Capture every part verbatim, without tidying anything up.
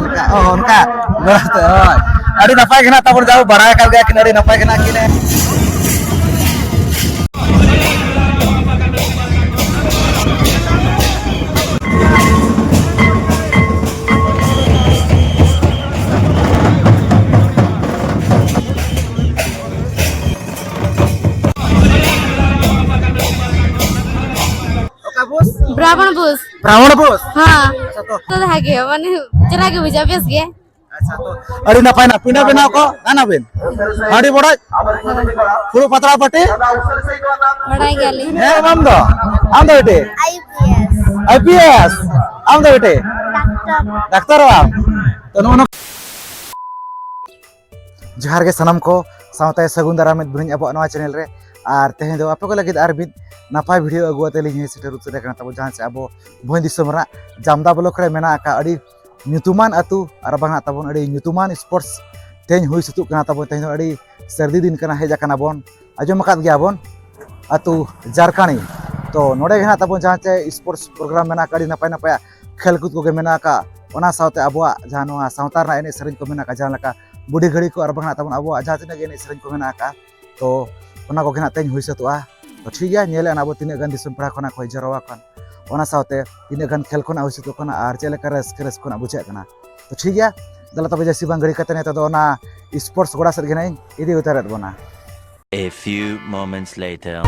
ᱚᱱᱠᱟ, ᱚ, ᱚᱱᱠᱟ᱾ ᱦᱳᱭ᱾ ᱟᱹᱰᱤ ᱱᱟᱯᱟᱭ ᱜᱮ ᱱᱟᱜ ᱛᱟᱵᱚᱱ, ᱡᱟᱦᱳ ᱵᱟᱲᱟᱭ ᱟᱠᱟᱫ ᱜᱮᱭᱟ ᱠᱤᱱ, ᱟᱹᱰᱤ ᱱᱟᱯᱟᱭ ᱜᱮ ᱱᱟᱜ ᱠᱤᱱ᱾ ᱚᱠᱟ ᱵᱳᱥ? ᱵᱨᱟᱦᱢᱚᱬ ᱵᱳᱥ᱾ ᱵᱨᱟᱦᱢᱚᱬ ᱵᱳᱥ? ᱦᱮᱸ᱾ ᱟᱪᱪᱷᱟ, ᱛᱚ᱾ ᱛᱚ ᱵᱷᱟᱜᱮ, ᱢᱟᱱᱮ ᱪᱮᱦᱨᱟ ᱜᱮ ᱵᱩᱡᱷᱟᱹᱜᱼᱟ, ᱵᱮᱥ ᱜᱮ᱾ ᱟᱪᱪᱷᱟ, ᱛᱚ ᱟᱹᱰᱤ ᱱᱟᱯᱟᱭ ᱱᱟ ᱯᱤᱸᱰᱟᱹ ᱵᱮᱱᱟᱣ ᱠᱚ ᱜᱟᱱ ᱟᱵᱤᱱ? ᱦᱟᱺᱰᱤ ᱵᱚᱰᱚᱡ? ᱯᱷᱩᱲᱩᱜ ᱯᱟᱛᱲᱟ ᱯᱟᱹᱴᱤ? ᱵᱟᱲᱟᱭ ᱜᱮᱭᱟᱞᱤᱧ᱾ ᱦᱮᱸ, ᱟᱢ ᱫᱚ? ᱟᱢ ᱫᱚ ᱵᱤᱴᱤ? I P S. I P S? ᱟᱢ ᱫᱚ ᱵᱤᱴᱤ? ᱰᱟᱠᱛᱟᱨ᱾ ᱰᱟᱠᱛᱟᱨᱚᱜ ᱟᱢ? ᱛᱚ ᱱᱚᱜᱼᱚ ᱱᱚᱣᱟ ᱡᱚᱦᱟᱨ ᱜᱮ ᱥᱟᱱᱟᱢ ᱠᱚ, ᱥᱟᱶᱛᱮ ᱥᱟᱹᱜᱩᱱ ᱫᱟᱨᱟᱢ ᱢᱮᱫ ᱵᱩᱱᱤᱧ ᱟᱵᱚᱣᱟᱜ ᱱᱚᱣᱟ ᱪᱮᱱᱮᱞ ᱨᱮ᱾ ᱟᱨ ᱛᱮᱦᱮᱧ ᱫᱚ ᱟᱯᱮ ᱠᱚ ᱞᱟᱹᱜᱤᱫ ᱟᱨ ᱢᱤᱫ ᱱᱟᱯᱟᱭ ᱵᱷᱤᱰᱤᱭᱳ ᱟᱹᱜᱩ ᱟᱛᱮ ᱞᱤᱧ ᱦᱮᱡ ᱥᱮᱴᱮᱨ ᱩᱛᱟᱹᱨ ᱟᱠᱟᱱᱟ ᱛᱟᱵᱚ, ᱡᱟᱦᱟᱸ ᱪᱮ ᱟᱵᱚ ᱵᱷᱚᱸᱡᱽ ᱫᱤᱥᱚᱢ ᱨᱮᱱᱟᱜ ᱡᱟᱢᱫᱟ ᱵᱞᱚᱠ ᱨᱮ ᱢᱮᱱᱟᱜ ᱟᱠᱟᱫ ᱟᱹᱰᱤ ᱧᱩᱛᱩᱢᱟᱱ ᱟᱹᱛᱩ, ᱟᱨ ᱵᱟᱝ ᱦᱟᱸᱜ ᱛᱟᱵᱚᱱ ᱟᱹᱰᱤ ᱧᱩᱛᱩᱢᱟᱱ ᱥᱯᱳᱨᱴᱥ ᱛᱮᱦᱮᱧ ᱦᱩᱭ ᱥᱟᱹᱛᱚᱜ ᱠᱟᱱᱟ ᱛᱟᱵᱚᱱ᱾ ᱛᱮᱦᱮᱧ ᱫᱚ ᱟᱹᱰᱤ ᱥᱟᱹᱨᱫᱤ ᱫᱤᱱ ᱠᱟᱱᱟ, ᱦᱮᱡ ᱟᱠᱟᱱᱟ ᱵᱚᱱ, ᱟᱸᱡᱚᱢ ᱟᱠᱟᱫ ᱜᱮᱭᱟ ᱵᱚᱱ, ᱟᱹᱛᱩ ᱡᱟᱨᱠᱟᱱᱤ᱾ ᱛᱚ ᱱᱚᱰᱮ ᱜᱮ ᱦᱟᱸᱜ ᱛᱟᱵᱚᱱ ᱡᱟᱦᱟᱸ ᱪᱮ ᱥᱯᱳᱨᱴᱥ ᱯᱨᱳᱜᱨᱟᱢ ᱢᱮᱱᱟᱜ ᱟᱠᱟᱫ, ᱟᱹᱰᱤ ᱱᱟᱯᱟᱭ ᱱᱟᱯᱟᱭᱟᱜ ᱠᱷᱮᱞ ᱠᱩᱫ ᱠᱚᱜᱮ ᱢᱮᱱᱟᱜ ᱟᱠᱟᱫ᱾ ᱚᱱᱟ ᱥᱟᱶᱛᱮ ᱟᱵᱚᱣᱟᱜ ᱡᱟᱦᱟᱸ ᱱᱚᱣᱟ ᱥᱟᱶᱛᱟ ᱨᱮᱱᱟᱜ ᱮᱱᱮᱡ ᱥᱮᱨᱮᱧ ᱠᱚ ᱢᱮᱱᱟᱜ ᱟᱠᱟᱫ, ᱡᱟᱦᱟᱸ ᱞᱮᱠᱟ ᱵᱩᱰᱷᱤ ᱜᱷᱟᱹᱲᱤ ᱠᱚ, ᱟᱨ ᱵᱟᱝ ᱦᱟᱸᱜ ᱛᱟᱵᱚᱱ ᱟᱵᱚᱣᱟᱜ ᱡᱟᱦᱟᱸ ᱛᱤᱱᱟᱹᱜ ᱜᱮ ᱮᱱᱮᱡ ᱥᱮᱨᱮᱧ ᱠᱚ ᱢᱮᱱᱟᱜ ᱟᱠᱟᱫ, ᱛᱚ ᱚᱱᱟ ᱠᱚᱜᱮ ᱦᱟᱸᱜ ᱛᱮᱦᱮᱧ ᱦᱩᱭ ᱥᱟᱹᱛᱚᱜᱼᱟ᱾ ᱛᱚ ᱴᱷᱤᱠ ᱜᱮᱭᱟ, ᱧᱮᱞᱮᱫ ᱟᱵᱚ ᱛᱤᱱᱟᱹᱜ ᱜᱟᱱ ᱫᱤᱥᱚᱢ ᱯᱮᱲᱟ ᱠᱷᱚᱱᱟᱜ ᱠᱚ ᱦᱮᱡ ᱡᱟᱨᱣᱟ ᱟᱠᱟᱱ, ᱚᱱᱟ ᱥᱟᱶᱛᱮ ᱛᱤᱱᱟᱹᱜ ᱜᱟᱱ ᱠᱷᱮᱞ ᱠᱷᱚᱱᱟᱜ ᱦᱩᱭ ᱥᱟᱹᱛᱚᱜ ᱠᱟᱱᱟ ᱟᱨ ᱪᱮᱫ ᱞᱮᱠᱟ ᱨᱟᱹᱥᱠᱟᱹ ᱨᱟᱹᱥᱠᱟᱹ ᱠᱷᱚᱱᱟᱜ ᱵᱩᱡᱷᱟᱹᱜ ᱠᱟᱱᱟ᱾ ᱛᱚ ᱴᱷᱤᱠ ᱜᱮᱭᱟ, ᱫᱮᱞᱟ ᱛᱚᱵᱮ ᱡᱟᱹᱥᱛᱤ ᱵᱟᱝ ᱜᱷᱟᱹᱲᱤ ᱠᱟᱛᱮ ᱱᱤᱛᱚᱜ ᱫᱚ ᱚᱱᱟ ᱥᱯᱳᱨᱴᱥ ᱜᱚᱰᱟ ᱥᱮᱫ ᱜᱮ ᱱᱟᱜ ᱤᱧ ᱤᱫᱤ ᱩᱛᱟᱹᱨᱮᱫ ᱵᱚᱱᱟ᱾ A few moments later.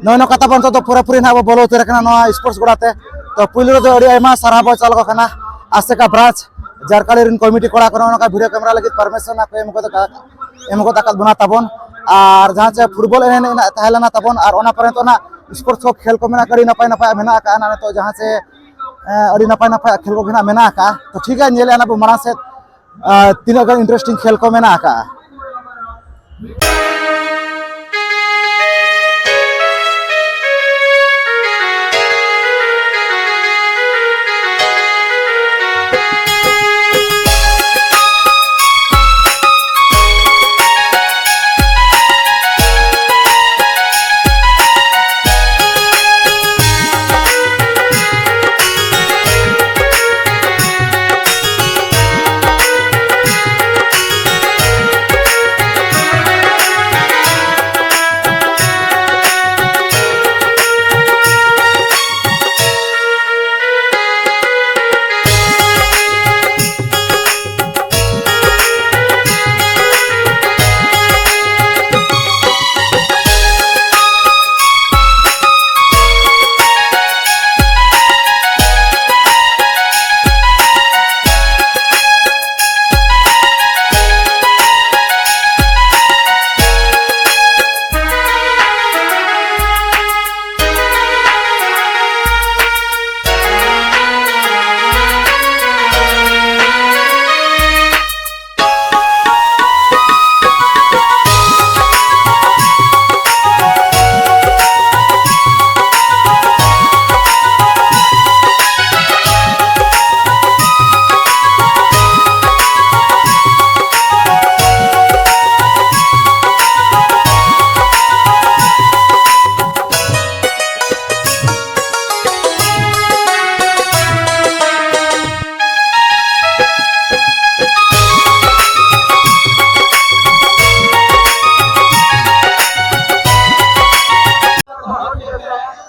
ᱱᱚᱜᱼᱚᱭ ᱱᱚᱝᱠᱟ ᱛᱟᱵᱚᱱ ᱱᱤᱛᱚᱜ ᱫᱚ ᱯᱩᱨᱟᱹᱯᱩᱨᱤ ᱱᱟᱦᱟᱜ ᱵᱚ ᱵᱚᱞᱚ ᱩᱛᱟᱹᱨ ᱟᱠᱟᱱᱟ ᱱᱚᱣᱟ sports ᱜᱚᱰᱟ ᱛᱮ᱾ ᱛᱚ ᱯᱩᱭᱞᱩ ᱨᱮᱫᱚ ᱟᱹᱰᱤ ᱟᱭᱢᱟ ᱥᱟᱨᱦᱟᱣ ᱵᱚ ᱪᱟᱞ ᱟᱠᱚ ᱠᱟᱱᱟ ᱟᱥᱮᱠᱟ ᱵᱨᱟᱧᱪ ᱡᱟᱨᱠᱟᱞᱤ ᱨᱮᱱ ᱠᱚᱢᱤᱴᱤ ᱠᱚᱲᱟ ᱠᱚ, ᱱᱚᱜᱼᱚ ᱱᱚᱝᱠᱟ video camera ᱞᱟᱹᱜᱤᱫ permission ᱠᱚ ᱮᱢ ᱜᱚᱫ ᱟᱠᱟᱫ, ᱮᱢ ᱜᱚᱫ ᱟᱠᱟᱫ ᱵᱚᱱᱟ ᱛᱟᱵᱚᱱ᱾ ᱟᱨ ᱡᱟᱦᱟᱸ ᱪᱮ football ᱮᱱᱮᱡ ᱨᱮᱱᱟᱜ ᱛᱟᱦᱮᱸ ᱞᱮᱱᱟ ᱛᱟᱵᱚᱱ, ᱟᱨ ᱚᱱᱟ ᱯᱚᱨᱮ ᱱᱤᱛᱚᱜ ᱱᱟᱜ sports ᱠᱚ ᱠᱷᱮᱞ ᱠᱚ ᱢᱮᱱᱟᱜ ᱟᱠᱟᱫ, ᱟᱹᱰᱤ ᱱᱟᱯᱟᱭ ᱱᱟᱯᱟᱭᱟᱜ ᱢᱮᱱᱟᱜ ᱟᱠᱟᱫᱼᱟ ᱱᱟᱜ ᱱᱤᱛᱚᱜ ᱡᱟᱦᱟᱸ ᱪᱮ, ᱮᱸ, ᱟᱹᱰᱤ ᱱᱟᱯᱟᱭ ᱱᱟᱯᱟᱭᱟᱜ ᱠᱷᱮᱞ ᱠᱚᱜᱮ ᱱᱟᱜ ᱢᱮᱱᱟᱜ ᱟᱠᱟᱫᱼᱟ᱾ ᱛᱚ ᱴᱷᱤᱠ ᱜᱮᱭᱟ, ᱧᱮᱞᱮᱫᱼᱟ ᱵᱚ ᱢᱟᱲᱟᱝ ᱥᱮᱫ ᱟᱨ ᱛᱤᱱᱟᱹᱜ ᱜᱟᱱ interesting ᱠᱷᱮᱞ ᱠᱚ ᱢᱮᱱᱟᱜ ᱟᱠᱟᱫᱼᱟ᱾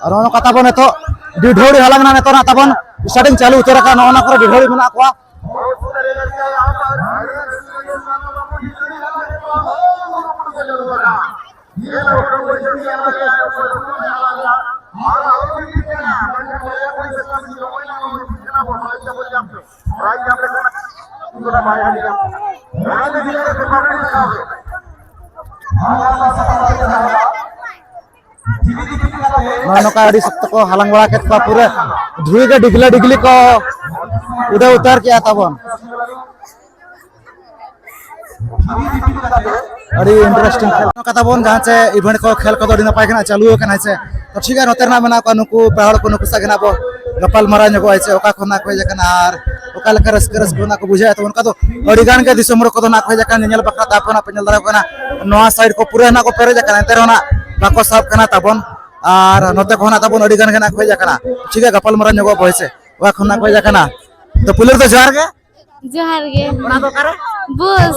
ᱟᱨ ᱱᱚᱜᱼᱚ ᱱᱚᱝᱠᱟ ᱛᱟᱵᱚᱱ ᱱᱤᱛᱚᱜ ᱰᱤᱰᱷᱳᱲᱤ ᱦᱟᱞᱟᱝ ᱨᱮᱱᱟᱜ ᱱᱤᱛᱚᱜ ᱱᱟᱜ ᱛᱟᱵᱚᱱ starting ᱪᱟᱹᱞᱩ ᱩᱛᱟᱹᱨ ᱟᱠᱟᱱᱟ᱾ ᱱᱚᱜᱼᱚ ᱱᱚᱣᱟ ᱠᱚᱨᱮ ᱰᱤᱰᱷᱳᱲᱤ ᱢᱮᱱᱟᱜ ᱠᱚᱣᱟ᱾ ᱱᱚᱜᱼᱚᱭ ᱱᱚᱝᱠᱟ ᱟᱹᱰᱤ ᱥᱚᱠᱛᱚ ᱠᱚ ᱦᱟᱞᱟᱝ ᱵᱟᱲᱟ ᱠᱮᱫ ᱠᱚᱣᱟ, ᱯᱩᱨᱟᱹ ᱫᱷᱩᱲᱤ ᱜᱮ ᱰᱤᱜᱽᱞᱟᱹ ᱰᱤᱜᱽᱞᱤ ᱠᱚ ᱩᱰᱟᱹᱣ ᱩᱛᱟᱹᱨ ᱠᱮᱜᱼᱟ ᱛᱟᱵᱚᱱ᱾ ᱟᱹᱰᱤ interesting ᱠᱷᱮᱞ ᱠᱟᱛᱷᱟ ᱵᱚᱱ, ᱡᱟᱦᱟᱸ ᱪᱮ event ᱠᱚ, ᱠᱷᱮᱞ ᱠᱚᱫᱚ ᱟᱹᱰᱤ ᱱᱟᱯᱟᱭ ᱜᱮ ᱱᱟᱜ ᱪᱟᱹᱞᱩ ᱟᱠᱟᱱᱟ, ᱦᱮᱸ ᱥᱮ᱾ ᱛᱚ ᱴᱷᱤᱠ ᱜᱮᱭᱟ, ᱱᱚᱛᱮ ᱨᱮᱱᱟᱜ ᱢᱮᱱᱟᱜ ᱠᱚᱣᱟ ᱱᱩᱠᱩ ᱯᱮᱲᱟ ᱦᱚᱲ ᱠᱚ, ᱱᱩᱠᱩ ᱥᱟᱶ ᱜᱮ ᱱᱟᱜ ᱵᱚ ᱜᱟᱯᱟᱞ ᱢᱟᱨᱟᱣ ᱧᱚᱜᱚᱜᱼᱟ, ᱦᱮᱸ ᱥᱮ, ᱚᱠᱟ ᱠᱷᱚᱱ ᱱᱟᱜ ᱠᱚ ᱦᱮᱡ ᱟᱠᱟᱱᱟ ᱟᱨ ᱚᱠᱟ ᱞᱮᱠᱟ ᱨᱟᱹᱥᱠᱟᱹ ᱨᱟᱹᱥᱠᱟᱹ ᱱᱟᱜ ᱠᱚ ᱵᱩᱡᱷᱟᱹᱣᱮᱫ ᱛᱟᱵᱚᱱ᱾ ᱚᱱᱠᱟ ᱫᱚ ᱟᱹᱰᱤ ᱜᱟᱱ ᱜᱮ ᱫᱤᱥᱚᱢ ᱦᱚᱲ ᱠᱚᱫᱚ ᱱᱟᱜ ᱠᱚ ᱦᱮᱡ ᱟᱠᱟᱱᱟ ᱧᱮᱧᱮᱞ ᱵᱟᱠᱷᱨᱟ ᱛᱮ᱾ ᱟᱯᱮ ᱱᱟᱜ ᱯᱮ ᱧᱮᱞ ᱫᱟᱲᱮᱭᱟᱜ ᱠᱟᱱᱟ, ᱱᱚᱣᱟ side ᱠᱚ ᱯᱩᱨᱟᱹ ᱱᱟᱜ ᱠᱚ ᱯᱮᱨᱮᱡ ᱟᱠᱟᱱᱟ, ᱮᱱᱛᱮ ᱨᱮᱦᱚᱸ ᱱᱟᱜ ᱵᱟᱠᱚ ᱥᱟᱵ ᱠᱟᱱᱟ ᱛᱟᱵᱚᱱ᱾ ᱟᱨ ᱱᱚᱛᱮ ᱠᱚᱦᱚᱸ ᱱᱟᱜ ᱛᱟᱵᱚᱱ ᱟᱹᱰᱤ ᱜᱟᱱ ᱜᱮ ᱱᱟᱜ ᱠᱚ ᱦᱮᱡ ᱟᱠᱟᱱᱟ᱾ ᱴᱷᱤᱠ ᱜᱮᱭᱟ, ᱜᱟᱯᱟᱞ ᱢᱟᱨᱟᱣ ᱧᱚᱜᱚᱜ ᱟᱵᱚ, ᱦᱮᱸ ᱥᱮ᱾ ᱚᱠᱟ ᱠᱷᱚᱱ ᱱᱟᱜ ᱠᱚ ᱦᱮᱡ ᱟᱠᱟᱱᱟ? ᱛᱚ ᱯᱩᱭᱞᱩ ᱨᱮᱫᱚ ᱡᱚᱦᱟᱨ ᱜᱮ᱾ ᱡᱚᱦᱟᱨ ᱜᱮ᱾ ᱚᱲᱟᱜ ᱫᱚ ᱚᱠᱟᱨᱮ? ᱵᱩᱥ᱾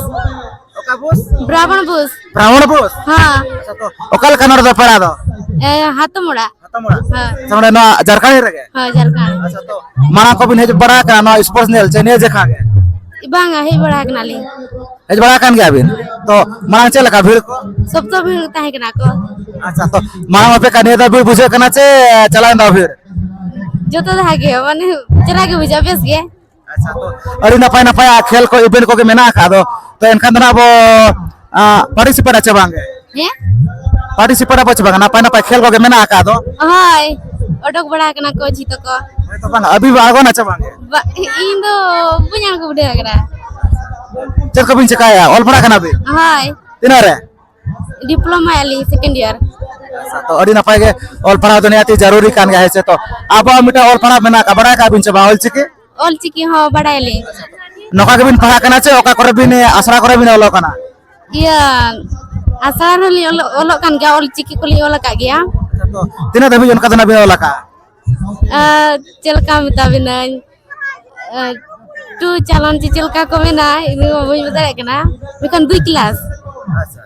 ᱚᱠᱟ ᱵᱩᱥ? ᱵᱨᱟᱦᱢᱚᱬ ᱵᱩᱥ᱾ ᱵᱨᱟᱦᱢᱚᱬ ᱵᱩᱥ? ᱦᱮᱸ᱾ ᱟᱪᱪᱷᱟ, ᱛᱚ ᱚᱠᱟ ᱞᱮᱠᱟ ᱱᱚᱰᱮ ᱫᱚ ᱯᱮᱲᱟ ᱫᱚ? ᱮ, ᱦᱟᱛᱚᱢ ᱚᱲᱟᱜ᱾ ᱦᱟᱛᱚᱢ ᱚᱲᱟᱜ? ᱦᱮᱸ᱾ ᱟᱪᱪᱷᱟ, ᱱᱚᱰᱮ ᱱᱚᱣᱟ ᱡᱷᱟᱲᱠᱷᱚᱸᱰ ᱨᱮᱜᱮ? ᱦᱮᱸ, ᱡᱷᱟᱲᱠᱷᱚᱸᱰ᱾ ᱟᱪᱪᱷᱟ, ᱛᱚ ᱢᱟᱲᱟᱝ ᱠᱚᱵᱤᱱ ᱦᱮᱡ ᱵᱟᱲᱟ ᱟᱠᱟᱱᱟ ᱱᱚᱣᱟ sports ᱧᱮᱞ ᱪᱮ ᱱᱤᱭᱟᱹ ᱡᱮᱠᱷᱟ ᱜᱮ? ᱵᱟᱝᱟ, ᱦᱮᱡ ᱵᱟᱲᱟ ᱟᱠᱟᱱᱟᱞᱤᱧ᱾ ᱦᱮᱡ ᱵᱟᱲᱟ ᱟᱠᱟᱱ ᱜᱮᱭᱟ ᱵᱤᱱ? ᱛᱚ ᱢᱟᱲᱟᱝ ᱪᱮᱫ ᱞᱮᱠᱟ ᱵᱷᱤᱲ ᱠᱚ? ᱥᱚᱠᱛᱚ ᱵᱷᱤᱲ ᱛᱟᱦᱮᱸ ᱠᱟᱱᱟ ᱠᱚ᱾ ᱟᱪᱪᱷᱟ, ᱛᱚ ᱢᱟᱲᱟᱝ ᱚᱯᱮᱠᱟ ᱱᱤᱭᱟᱹ ᱫᱷᱟᱣ ᱵᱷᱤᱲ ᱵᱩᱡᱷᱟᱹᱜ ᱠᱟᱱᱟ ᱪᱮ ᱪᱟᱞᱟᱣᱮᱱ ᱫᱷᱟᱣ ᱵᱷᱤᱲ? ᱡᱚᱛᱚ ᱫᱷᱟᱣ ᱜᱮ, ᱢᱟᱱᱮ ᱪᱮᱦᱨᱟ ᱜᱮ ᱵᱩᱡᱷᱟᱹᱜᱼᱟ, ᱵᱮᱥ ᱜᱮ᱾ ᱟᱪᱪᱷᱟ, ᱛᱚ ᱟᱹᱰᱤ ᱱᱟᱯᱟᱭ ᱱᱟᱯᱟᱭ ᱠᱷᱮᱞ ᱠᱚ, event ᱠᱚᱜᱮ ᱢᱮᱱᱟᱜ ᱟᱠᱟᱫ ᱫᱚ, ᱛᱚ ᱮᱱᱠᱷᱟᱱ ᱫᱚ ᱱᱟᱜ ᱟᱵᱚ, ᱟ, participate ᱟ ᱪᱮ ᱵᱟᱝ ᱜᱮ? ᱦᱮᱸ? Participate ᱟᱵᱚ ᱪᱮ ᱵᱟᱝ? ᱱᱟᱯᱟᱭ ᱱᱟᱯᱟᱭ ᱠᱷᱮᱞ ᱠᱚᱜᱮ ᱢᱮᱱᱟᱜ ᱟᱠᱟᱫ ᱫᱚ᱾ ᱦᱳᱭ, ᱚᱰᱚᱠ ᱵᱟᱲᱟ ᱟᱠᱟᱱᱟ ᱠᱚ ᱡᱷᱚᱛᱚ ᱠᱚ᱾ ᱦᱳᱭ, ᱛᱚ ᱵᱟᱝ, ᱟᱹᱵᱤᱱ ᱵᱤᱱ ᱟᱬᱜᱚᱱᱟ ᱪᱮ ᱵᱟᱝ ᱜᱮ? ᱵᱟ, ᱤᱧ ᱫᱚ ᱵᱟᱹᱧ ᱟᱬᱜᱚ ᱵᱤᱰᱟᱹᱣ ᱟᱠᱟᱱᱟ᱾ ᱪᱮᱫ ᱠᱚᱵᱤᱱ ᱪᱮᱠᱟᱭᱟ? ᱚᱞ ᱯᱟᱲᱦᱟᱜ ᱠᱟᱱᱟ ᱵᱤᱱ? ᱦᱳᱭ᱾ ᱛᱤᱱᱟᱹᱜ ᱨᱮ? Diploma ᱟᱹᱞᱤᱧ second year᱾ ᱟᱪᱪᱷᱟ, ᱛᱚ ᱟᱹᱰᱤ ᱱᱟᱯᱟᱭ ᱜᱮ, ᱚᱞ ᱯᱟᱲᱦᱟᱣ ᱫᱚ ᱱᱤᱦᱟᱹᱛᱤ ᱡᱟᱹᱨᱩᱨᱤ ᱠᱟᱱ ᱜᱮᱭᱟ, ᱦᱮᱸ ᱥᱮ? ᱛᱚ ᱟᱵᱚᱣᱟᱜ ᱢᱤᱫᱴᱟᱝ ᱚᱞ ᱯᱟᱲᱦᱟᱣ ᱢᱮᱱᱟᱜ ᱟᱠᱟᱫ, ᱵᱟᱲᱟᱭ ᱟᱠᱟᱫ ᱵᱤᱱ ᱪᱮ ᱵᱟᱝ ᱚᱞ ᱪᱤᱠᱤ? ᱚᱞ ᱪᱤᱠᱤ ᱦᱚᱸ ᱵᱟᱲᱟᱭᱟᱞᱤᱧ᱾ ᱱᱚᱝᱠᱟ ᱜᱮᱵᱤᱱ ᱯᱟᱲᱦᱟᱜ ᱠᱟᱱᱟ ᱪᱮ ᱚᱠᱟ ᱠᱚᱨᱮ ᱵᱤᱱ, ᱟᱥᱲᱟ ᱠᱚᱨᱮ ᱵᱤᱱ ᱚᱞᱚᱜ ᱠᱟᱱᱟ? ᱤᱭᱟᱹ, ᱟᱥᱲᱟ ᱨᱮᱞᱤᱧ ᱚᱞᱚᱜ, ᱚᱞᱚᱜ ᱠᱟᱱ ᱜᱮᱭᱟ, ᱚᱞ ᱪᱤᱠᱤ ᱠᱚᱞᱤᱧ ᱚᱞ ᱟᱠᱟᱫ ᱜᱮᱭᱟ᱾ ᱟᱪᱪᱷᱟ, ᱛᱚ ᱛᱤᱱᱟᱹᱜ ᱫᱷᱟᱹᱵᱤᱡ ᱚᱱᱠᱟ ᱫᱚ ᱱᱟᱜ ᱵᱤᱱ ᱚᱞ ᱟᱠᱟᱫᱼᱟ? ᱟᱨ ᱪᱮᱫ ᱞᱮᱠᱟ ᱢᱮᱛᱟ ᱵᱤᱱᱟᱹᱧ, ᱟᱨ two ᱪᱟᱞᱚᱱ ᱪᱮ ᱪᱮᱫ ᱞᱮᱠᱟ ᱠᱚ ᱢᱮᱱᱟ, ᱤᱧ ᱦᱚᱸ ᱵᱟᱹᱧ ᱢᱮᱛᱟ ᱫᱟᱲᱮᱭᱟᱜ ᱠᱟᱱᱟ, ᱢᱮᱱᱠᱷᱟᱱ ᱫᱩᱭ class᱾ ᱟᱪᱪᱷᱟ,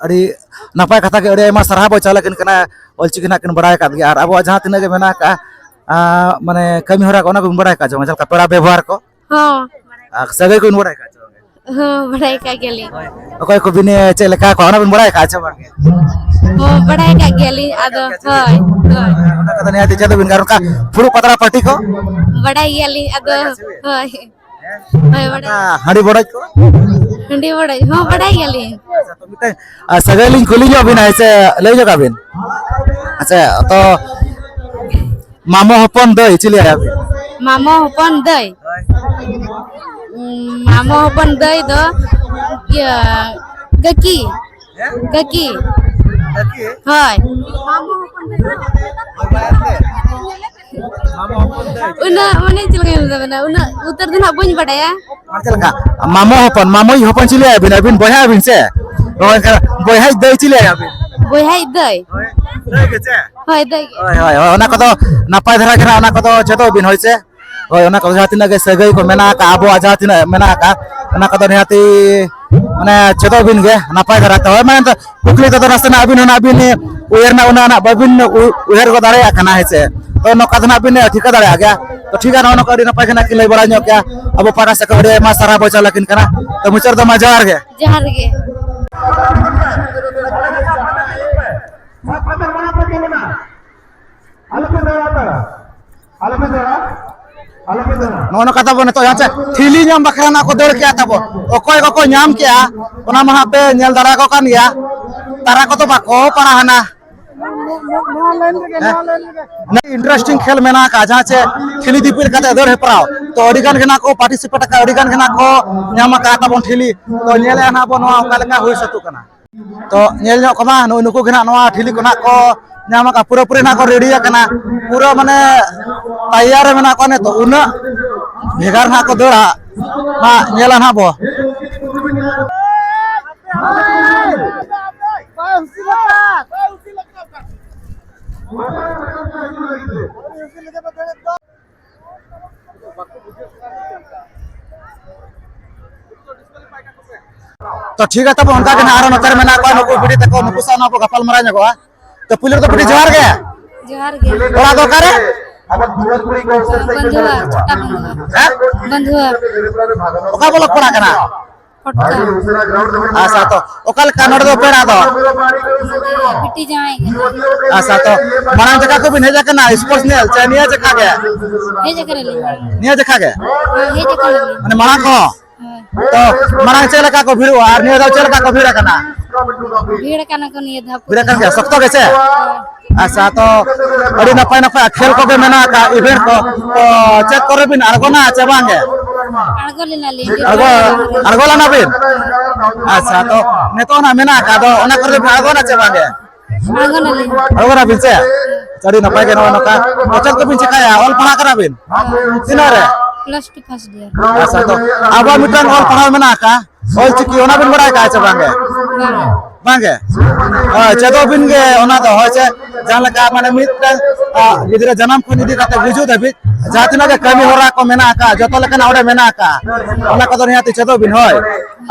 ᱟᱹᱰᱤ ᱱᱟᱯᱟᱭ ᱠᱟᱛᱷᱟ ᱜᱮ, ᱟᱹᱰᱤ ᱟᱭᱢᱟ ᱥᱟᱨᱦᱟᱣ ᱵᱚ ᱪᱟᱞ ᱟᱹᱠᱤᱱ ᱠᱟᱱᱟ᱾ ᱚᱞᱪᱤᱠᱤ ᱱᱟᱜ ᱠᱤᱱ ᱵᱟᱲᱟᱭ ᱟᱠᱟᱫ ᱜᱮᱭᱟ, ᱟᱨ ᱟᱵᱚᱣᱟᱜ ᱡᱟᱦᱟᱸ ᱛᱤᱱᱟᱹᱜ ᱜᱮ ᱢᱮᱱᱟᱜ ᱟᱠᱟᱫᱼᱟ, ᱟᱸ, ᱢᱟᱱᱮ ᱠᱟᱹᱢᱤ ᱦᱚᱨᱟ ᱠᱚ, ᱚᱱᱟ ᱠᱚᱵᱤᱱ ᱵᱟᱲᱟᱭ ᱟᱠᱟᱫ ᱪᱮ ᱵᱟᱝ? ᱡᱟᱦᱟᱸ ᱞᱮᱠᱟ ᱯᱮᱲᱟ ᱵᱮᱵᱚᱦᱟᱨ ᱠᱚ, ᱦᱚᱸ᱾ ᱟᱨ ᱥᱟᱹᱜᱟᱹᱭ ᱠᱚᱵᱤᱱ ᱵᱟᱲᱟᱭ ᱟᱠᱟᱫ ᱪᱮ ᱵᱟᱝ? ᱦᱚᱸ, ᱵᱟᱲᱟᱭ ᱠᱟᱜ ᱜᱮᱭᱟᱞᱤᱧ᱾ ᱚᱠᱚᱭ ᱠᱚ ᱵᱤᱱ ᱪᱮᱫ ᱞᱮᱠᱟ ᱠᱚᱣᱟ, ᱚᱱᱟ ᱵᱤᱱ ᱵᱟᱲᱟᱭ ᱠᱟᱜᱼᱟ ᱪᱮ ᱵᱟᱝ? ᱦᱚᱸ, ᱵᱟᱲᱟᱭ ᱠᱟᱜ ᱜᱮᱭᱟᱞᱤᱧ, ᱟᱫᱚ ᱦᱳᱭ, ᱦᱳᱭ᱾ ᱚᱱᱟ ᱠᱚᱫᱚ ᱱᱤᱦᱟᱹᱛ ᱪᱮᱫ ᱵᱤᱱ, ᱟᱨ ᱚᱱᱠᱟ ᱯᱷᱩᱲᱩᱜ ᱯᱟᱛᱲᱟ ᱯᱟᱹᱴᱤ ᱠᱚ? ᱵᱟᱲᱟᱭ ᱜᱮᱭᱟᱞᱤᱧ, ᱟᱫᱚ ᱦᱳᱭ᱾ ᱦᱳᱭ, ᱵᱟᱲᱟᱭ᱾ ᱟᱨ ᱦᱟᱺᱰᱤ ᱵᱚᱰᱚᱡ ᱠᱚ? ᱦᱟᱺᱰᱤ ᱵᱚᱰᱚᱡ ᱦᱚᱸ ᱵᱟᱲᱟᱭ ᱜᱮᱭᱟᱞᱤᱧ᱾ ᱟᱪᱪᱷᱟ, ᱛᱚ ᱢᱤᱫᱴᱟᱝ, ᱟᱨ ᱥᱟᱹᱜᱟᱹᱭ ᱞᱤᱧ ᱠᱩᱞᱤ ᱧᱚᱜ ᱵᱤᱱᱟ, ᱦᱮᱸ ᱥᱮ, ᱞᱟᱹᱭ ᱧᱚᱜ ᱟᱵᱤᱱ᱾ ᱟᱪᱪᱷᱟ, ᱛᱚ ᱢᱟᱢᱚ ᱦᱚᱯᱚᱱ ᱫᱟᱹᱭ ᱪᱤᱞᱤ ᱟᱭᱟᱵᱤᱱ? ᱢᱟᱢᱚ ᱦᱚᱯᱚᱱ ᱫᱟᱹᱭ? ᱩᱸ, ᱢᱟᱢᱚ ᱦᱚᱯᱚᱱ ᱫᱟᱹᱭ ᱫᱚ ᱤᱭᱟᱹ, ᱠᱟᱹᱠᱤ᱾ ᱦᱮᱸ? ᱠᱟᱹᱠᱤ᱾ ᱠᱟᱹᱠᱤ? ᱦᱳᱭ᱾ ᱢᱟᱢᱚ ᱦᱚᱯᱚᱱ ᱫᱟᱹᱭ ᱫᱚ? ᱢᱟᱢᱚ ᱦᱚᱯᱚᱱ ᱫᱟᱹᱭ᱾ ᱩᱱᱟᱹᱜ ᱢᱟᱱᱮ ᱪᱮᱫ ᱞᱮᱠᱟᱧ ᱢᱮᱛᱟ ᱵᱮᱱᱟ, ᱩᱱᱟᱹᱜ ᱩᱛᱟᱹᱨ ᱫᱚ ᱱᱟᱦᱟᱜ ᱵᱟᱹᱧ ᱵᱟᱰᱟᱭᱟ᱾ ᱟᱨ ᱪᱮᱫ ᱞᱮᱠᱟ? ᱢᱟᱢᱚ ᱦᱚᱯᱚᱱ, ᱢᱟᱢᱚᱭᱤᱡ ᱦᱚᱯᱚᱱ ᱪᱤᱞᱤ ᱟᱭᱟᱵᱤᱱ? ᱟᱹᱵᱤᱱ ᱵᱚᱭᱦᱟ ᱟᱹᱵᱤᱱ ᱥᱮ? ᱱᱚᱜᱼᱚᱭ ᱮᱱᱠᱷᱟᱱ ᱵᱚᱭᱦᱟᱭᱤᱡ ᱫᱟᱹᱭ ᱪᱤᱞᱤ ᱟᱭᱟᱵᱤᱱ? ᱵᱚᱭᱦᱟᱭᱤᱡ ᱫᱟᱹᱭ᱾ ᱦᱳᱭ, ᱫᱟᱹᱭ ᱜᱮ ᱪᱮ? ᱦᱳᱭ, ᱫᱟᱹᱭ ᱜᱮ᱾ ᱦᱳᱭ, ᱦᱳᱭ, ᱦᱳᱭ, ᱚᱱᱟ ᱠᱚᱫᱚ ᱱᱟᱯᱟᱭ ᱫᱷᱟᱨᱟ ᱜᱮ ᱱᱟᱜ, ᱚᱱᱟ ᱠᱚᱫᱚ ᱪᱮᱫᱚᱜ ᱵᱤᱱ, ᱦᱳᱭ ᱥᱮ? ᱦᱳᱭ, ᱚᱱᱟ ᱠᱚᱫᱚ ᱡᱟᱦᱟᱸ ᱛᱤᱱᱟᱹᱜ ᱜᱮ ᱥᱟᱹᱜᱟᱹᱭ ᱠᱚ ᱢᱮᱱᱟᱜ ᱟᱠᱟᱫ, ᱟᱵᱚᱣᱟᱜ ᱡᱟᱦᱟᱸ ᱛᱤᱱᱟᱹᱜ ᱢᱮᱱᱟᱜ ᱟᱠᱟᱫ, ᱚᱱᱟ ᱠᱚᱫᱚ ᱱᱤᱦᱟᱹᱛᱤ ᱢᱟᱱᱮ ᱪᱮᱫᱚᱜ ᱵᱤᱱ ᱜᱮ ᱱᱟᱯᱟᱭ ᱫᱷᱟᱨᱟ ᱛᱮ᱾ ᱦᱳᱭ, ᱢᱟᱱᱮ ᱠᱩᱠᱞᱤ ᱛᱮᱫᱚ ᱱᱟᱥᱮᱱᱟᱜ ᱟᱹᱵᱤᱱ ᱦᱚᱸ ᱱᱟᱜ ᱵᱤᱱ ᱩᱭᱦᱟᱹᱨ ᱨᱮᱱᱟᱜ ᱩᱱᱟᱹᱜ ᱱᱟᱜ ᱵᱟᱹᱵᱤᱱ ᱩ-, ᱩᱭᱦᱟᱹᱨ ᱜᱚᱫ ᱫᱟᱲᱮᱭᱟᱜ ᱠᱟᱱᱟ, ᱦᱮᱸ ᱥᱮ? ᱛᱚ ᱱᱚᱝᱠᱟ ᱫᱚ ᱱᱟᱜ ᱵᱤᱱ ᱴᱷᱤᱠᱟᱹ ᱫᱟᱲᱮᱭᱟᱜ ᱜᱮᱭᱟ᱾ ᱛᱚ ᱴᱷᱤᱠ ᱜᱮᱭᱟ, ᱱᱚᱜᱼᱚ ᱱᱚᱝᱠᱟ ᱟᱹᱰᱤ ᱱᱟᱯᱟᱭ ᱜᱮ ᱱᱟᱜ ᱠᱤᱱ ᱞᱟᱹᱭ ᱵᱟᱲᱟ ᱧᱚᱜ ᱠᱮᱜᱼᱟ᱾ ᱟᱵᱚ ᱯᱟᱦᱴᱟ ᱥᱮᱫ ᱠᱷᱚᱱ ᱟᱹᱰᱤ ᱟᱭᱢᱟ ᱥᱟᱨᱦᱟᱣ ᱵᱚᱱ ᱪᱟᱞ ᱟᱹᱠᱤᱱ ᱠᱟᱱᱟ᱾ ᱛᱚ ᱢᱩᱪᱟᱹᱫ ᱨᱮᱫᱚ ᱢᱟ ᱡᱚᱦᱟᱨ ᱜᱮ᱾ ᱡᱚᱦᱟᱨ ᱜᱮ᱾ ᱟᱞᱚᱯᱮ ᱫᱟᱹᱲᱟ, ᱟᱞᱚᱯᱮ ᱫᱟᱹᱲᱟ, ᱟᱞᱚᱯᱮ ᱫᱟᱹᱲᱟ᱾ ᱱᱚᱜᱼᱚ ᱱᱚᱝᱠᱟ ᱛᱟᱵᱚ ᱱᱤᱛᱚᱜ ᱡᱟᱦᱟᱸ ᱪᱮ ᱴᱷᱤᱞᱤ ᱧᱟᱢ ᱵᱟᱠᱷᱨᱟ ᱱᱟᱜ ᱠᱚ ᱫᱟᱹᱲ ᱠᱮᱜᱼᱟ ᱛᱟᱵᱚ᱾ ᱚᱠᱚᱭ ᱠᱚᱠᱚ ᱧᱟᱢ ᱠᱮᱜᱼᱟ, ᱚᱱᱟ ᱢᱟ ᱦᱟᱸᱜ ᱯᱮ ᱧᱮᱞ ᱫᱟᱲᱮᱭᱟᱠᱚ ᱠᱟᱱ ᱜᱮᱭᱟ᱾ ᱛᱟᱨᱟ ᱠᱚᱫᱚ ᱵᱟᱠᱚ ᱯᱟᱲᱟᱜ ᱦᱟᱱᱟ᱾ ᱦᱮᱸ? ᱟᱹᱰᱤ interesting ᱠᱷᱮᱞ ᱢᱮᱱᱟᱜ ᱟᱠᱟᱫ, ᱡᱟᱦᱟᱸ ᱪᱮ ᱴᱷᱤᱞᱤ ᱫᱤᱯᱤᱞ ᱠᱟᱛᱮ ᱫᱟᱹᱲ ᱦᱮᱯᱨᱟᱣ᱾ ᱛᱚ ᱟᱹᱰᱤ ᱜᱟᱱ ᱜᱮ ᱱᱟᱜ ᱠᱚ participate ᱟᱠᱟᱫ, ᱟᱹᱰᱤ ᱜᱟᱱ ᱜᱮ ᱱᱟᱜ ᱠᱚ ᱧᱟᱢ ᱟᱠᱟᱫ ᱛᱟᱵᱚᱱ ᱴᱷᱤᱞᱤ᱾ ᱛᱚ ᱧᱮᱞᱮᱜᱼᱟ ᱱᱟᱜ ᱵᱚᱱ ᱱᱚᱣᱟ ᱚᱠᱟ ᱞᱮᱠᱟ ᱦᱩᱭ ᱥᱟᱹᱛᱚᱜ ᱠᱟᱱᱟ᱾ ᱛᱚ ᱧᱮᱞ ᱧᱚᱜ ᱠᱚᱢᱟ, ᱱᱩᱜᱼᱩ ᱱᱩᱠᱩ ᱜᱮ ᱱᱟᱜ ᱱᱚᱣᱟ ᱴᱷᱤᱞᱤ ᱠᱚ ᱱᱟᱜ ᱠᱚ ᱧᱟᱢ ᱟᱠᱟᱫ, ᱯᱩᱨᱟᱹᱯᱩᱨᱤ ᱱᱟᱜ ᱠᱚ ready ᱟᱠᱟᱱᱟ, ᱯᱩᱨᱟᱹ ᱢᱟᱱᱮ ᱛᱟᱭᱟᱨ ᱨᱮ ᱢᱮᱱᱟᱜ ᱠᱚᱣᱟ᱾ ᱱᱤᱛᱚᱜ ᱩᱱᱟᱹᱜ ᱵᱷᱮᱜᱟᱨ ᱱᱟᱜ ᱠᱚ ᱫᱟᱹᱲᱟ, ᱱᱟᱜ ᱧᱮᱞᱟ ᱱᱟᱜ ᱵᱚ᱾ ᱛᱚ ᱴᱷᱤᱠ ᱜᱮᱭᱟ, ᱛᱟᱵᱚ ᱚᱱᱠᱟ ᱜᱮ ᱱᱟᱜ ᱟᱨᱚ ᱱᱚᱛᱮ ᱨᱮ ᱢᱮᱱᱟᱜ ᱠᱚᱣᱟ ᱱᱩᱠᱩ ᱵᱤᱰᱤ ᱛᱟᱠᱚ, ᱱᱩᱠᱩ ᱥᱟᱶ ᱱᱟᱜ ᱵᱚ ᱜᱟᱯᱟᱞ ᱢᱟᱨᱟᱣ ᱧᱚᱜᱚᱜᱼᱟ᱾ ᱛᱚ ᱯᱩᱭᱞᱩ ᱨᱮᱫᱚ ᱵᱤᱰᱤ ᱡᱚᱦᱟᱨ ᱜᱮ᱾ ᱡᱚᱦᱟᱨ ᱜᱮ᱾ ᱚᱲᱟᱜ ᱫᱚ ᱚᱠᱟᱨᱮ? ᱵᱟᱹᱱᱫᱷᱩᱣᱟ, ᱪᱷᱳᱴᱟ ᱵᱟᱹᱱᱫᱷᱩᱣᱟ᱾ ᱦᱮᱸ? ᱵᱟᱹᱱᱫᱷᱩᱣᱟ᱾ ᱚᱠᱟ ᱵᱞᱚᱠ ᱯᱟᱲᱟᱜ ᱠᱟᱱᱟ? ᱟᱪᱪᱷᱟ, ᱛᱚ ᱚᱠᱟ ᱞᱮᱠᱟ ᱱᱚᱰᱮ ᱫᱚ ᱯᱮᱲᱟ ᱫᱚ? ᱵᱤᱴᱤ ᱡᱟᱶᱟᱭ ᱜᱮ᱾ ᱟᱪᱪᱷᱟ, ᱛᱚ ᱢᱟᱲᱟᱝ ᱡᱟᱠᱟ ᱠᱚᱵᱤᱱ ᱦᱮᱡ ᱟᱠᱟᱱᱟ ᱥᱯᱳᱨᱴᱥ ᱧᱮᱞ ᱥᱮ ᱱᱤᱭᱟᱹ ᱡᱟᱠᱟ ᱜᱮ? ᱦᱮᱡ ᱟᱠᱟᱱᱟᱞᱤᱧ ᱢᱟᱲᱟᱝ᱾ ᱱᱤᱭᱟᱹ ᱡᱟᱠᱟ ᱜᱮ? ᱦᱮᱡ ᱟᱠᱟᱱᱟᱞᱤᱧ᱾ ᱢᱟᱱᱮ ᱢᱟᱲᱟᱝ ᱠᱚᱦᱚᱸ? ᱦᱳᱭ᱾ ᱛᱚ ᱢᱟᱲᱟᱝ ᱪᱮᱫ ᱞᱮᱠᱟ ᱠᱚ ᱵᱷᱤᱲᱚᱜᱼᱟ ᱟᱨ ᱱᱤᱭᱟᱹ ᱫᱷᱟᱣ ᱪᱮᱫ ᱞᱮᱠᱟ ᱠᱚ ᱵᱷᱤᱲ ᱟᱠᱟᱱᱟ? ᱵᱷᱤᱲ ᱟᱠᱟᱱᱟ ᱠᱚ ᱱᱤᱭᱟᱹ ᱫᱷᱟᱣ᱾ ᱵᱷᱤᱲ ᱟᱠᱟᱱ ᱜᱮᱭᱟ, ᱥᱚᱠᱛᱚ ᱜᱮ ᱥᱮ? ᱦᱳᱭ᱾ ᱟᱪᱪᱷᱟ, ᱛᱚ ᱟᱹᱰᱤ ᱱᱟᱯᱟᱭ ᱱᱟᱯᱟᱭ ᱠᱷᱮᱞ ᱠᱚᱜᱮ ᱢᱮᱱᱟᱜ ᱟᱠᱟᱫ, ᱤᱵᱷᱮᱱᱴ ᱠᱚ, ᱛᱚ ᱪᱮᱫ ᱠᱚᱨᱮ ᱵᱤᱱ ᱟᱬᱜᱚᱱᱟ ᱪᱮ ᱵᱟᱝ ᱜᱮ? ᱟᱬᱜᱚ ᱞᱮᱱᱟᱞᱤᱧ᱾ ᱟᱬᱜᱚ, ᱟᱬᱜᱚ ᱞᱮᱱᱟ ᱵᱤᱱ? ᱟᱪᱪᱷᱟ, ᱛᱚ ᱱᱤᱛᱚᱜ ᱱᱟᱜ ᱢᱮᱱᱟᱜ ᱟᱠᱟᱫ, ᱟᱫᱚ ᱚᱱᱟ ᱠᱚᱨᱮ ᱵᱤᱱ ᱟᱬᱜᱚᱱᱟ ᱪᱮ ᱵᱟᱝ ᱜᱮ? ᱟᱬᱜᱚᱱᱟᱞᱤᱧ᱾ ᱟᱬᱜᱚᱱᱟ ᱵᱤᱱ ᱪᱮ? ᱟᱹᱰᱤ ᱱᱟᱯᱟᱭ ᱜᱮ ᱱᱚᱜᱼᱚᱭ ᱱᱚᱝᱠᱟ᱾ ᱛᱚ ᱪᱮᱫ ᱠᱚᱵᱤᱱ ᱪᱮᱠᱟᱭᱟ? ᱚᱞ ᱯᱟᱲᱦᱟᱜ ᱠᱟᱱᱟ ᱵᱤᱱ? ᱛᱤᱱᱟᱹᱜ ᱨᱮ? Plus two first year. ᱟᱪᱪᱷᱟ, ᱛᱚ ᱟᱵᱚᱣᱟᱜ ᱢᱤᱫᱴᱟᱝ ᱚᱞ ᱯᱟᱲᱦᱟᱣ ᱢᱮᱱᱟᱜ ᱟᱠᱟᱫ, ᱚᱞ ᱪᱤᱠᱤ, ᱚᱱᱟ ᱵᱤᱱ ᱵᱟᱲᱟᱭ ᱟᱠᱟᱫᱼᱟ ᱪᱮ ᱵᱟᱝ ᱜᱮ? ᱵᱟᱝ᱾ ᱵᱟᱝ ᱜᱮ? ᱦᱳᱭ, ᱪᱮᱫᱚᱜ ᱵᱤᱱ ᱜᱮ ᱚᱱᱟ ᱫᱚ, ᱦᱳᱭ ᱪᱮ? ᱡᱟᱦᱟᱸ ᱞᱮᱠᱟ ᱢᱟᱱᱮ ᱢᱤᱫᱴᱟᱝ, ᱟ, ᱜᱤᱫᱽᱨᱟᱹ ᱡᱟᱱᱟᱢ ᱠᱷᱚᱱ ᱤᱫᱤ ᱠᱟᱛᱮ ᱜᱩᱡᱩᱜ ᱫᱷᱟᱹᱵᱤᱡ ᱡᱟᱦᱟᱸ ᱛᱤᱱᱟᱹᱜ ᱜᱮ ᱠᱟᱹᱢᱤ ᱦᱚᱨᱟ ᱠᱚ ᱢᱮᱱᱟᱜ ᱟᱠᱟᱫ, ᱡᱚᱛᱚ ᱞᱮᱠᱟᱱᱟᱜ ᱚᱸᱰᱮ ᱢᱮᱱᱟᱜ ᱟᱠᱟᱫ, ᱚᱱᱟ ᱠᱚᱫᱚ ᱱᱤᱦᱟᱹᱛᱤ ᱪᱮᱫᱚᱜ ᱵᱤᱱ, ᱦᱳᱭ᱾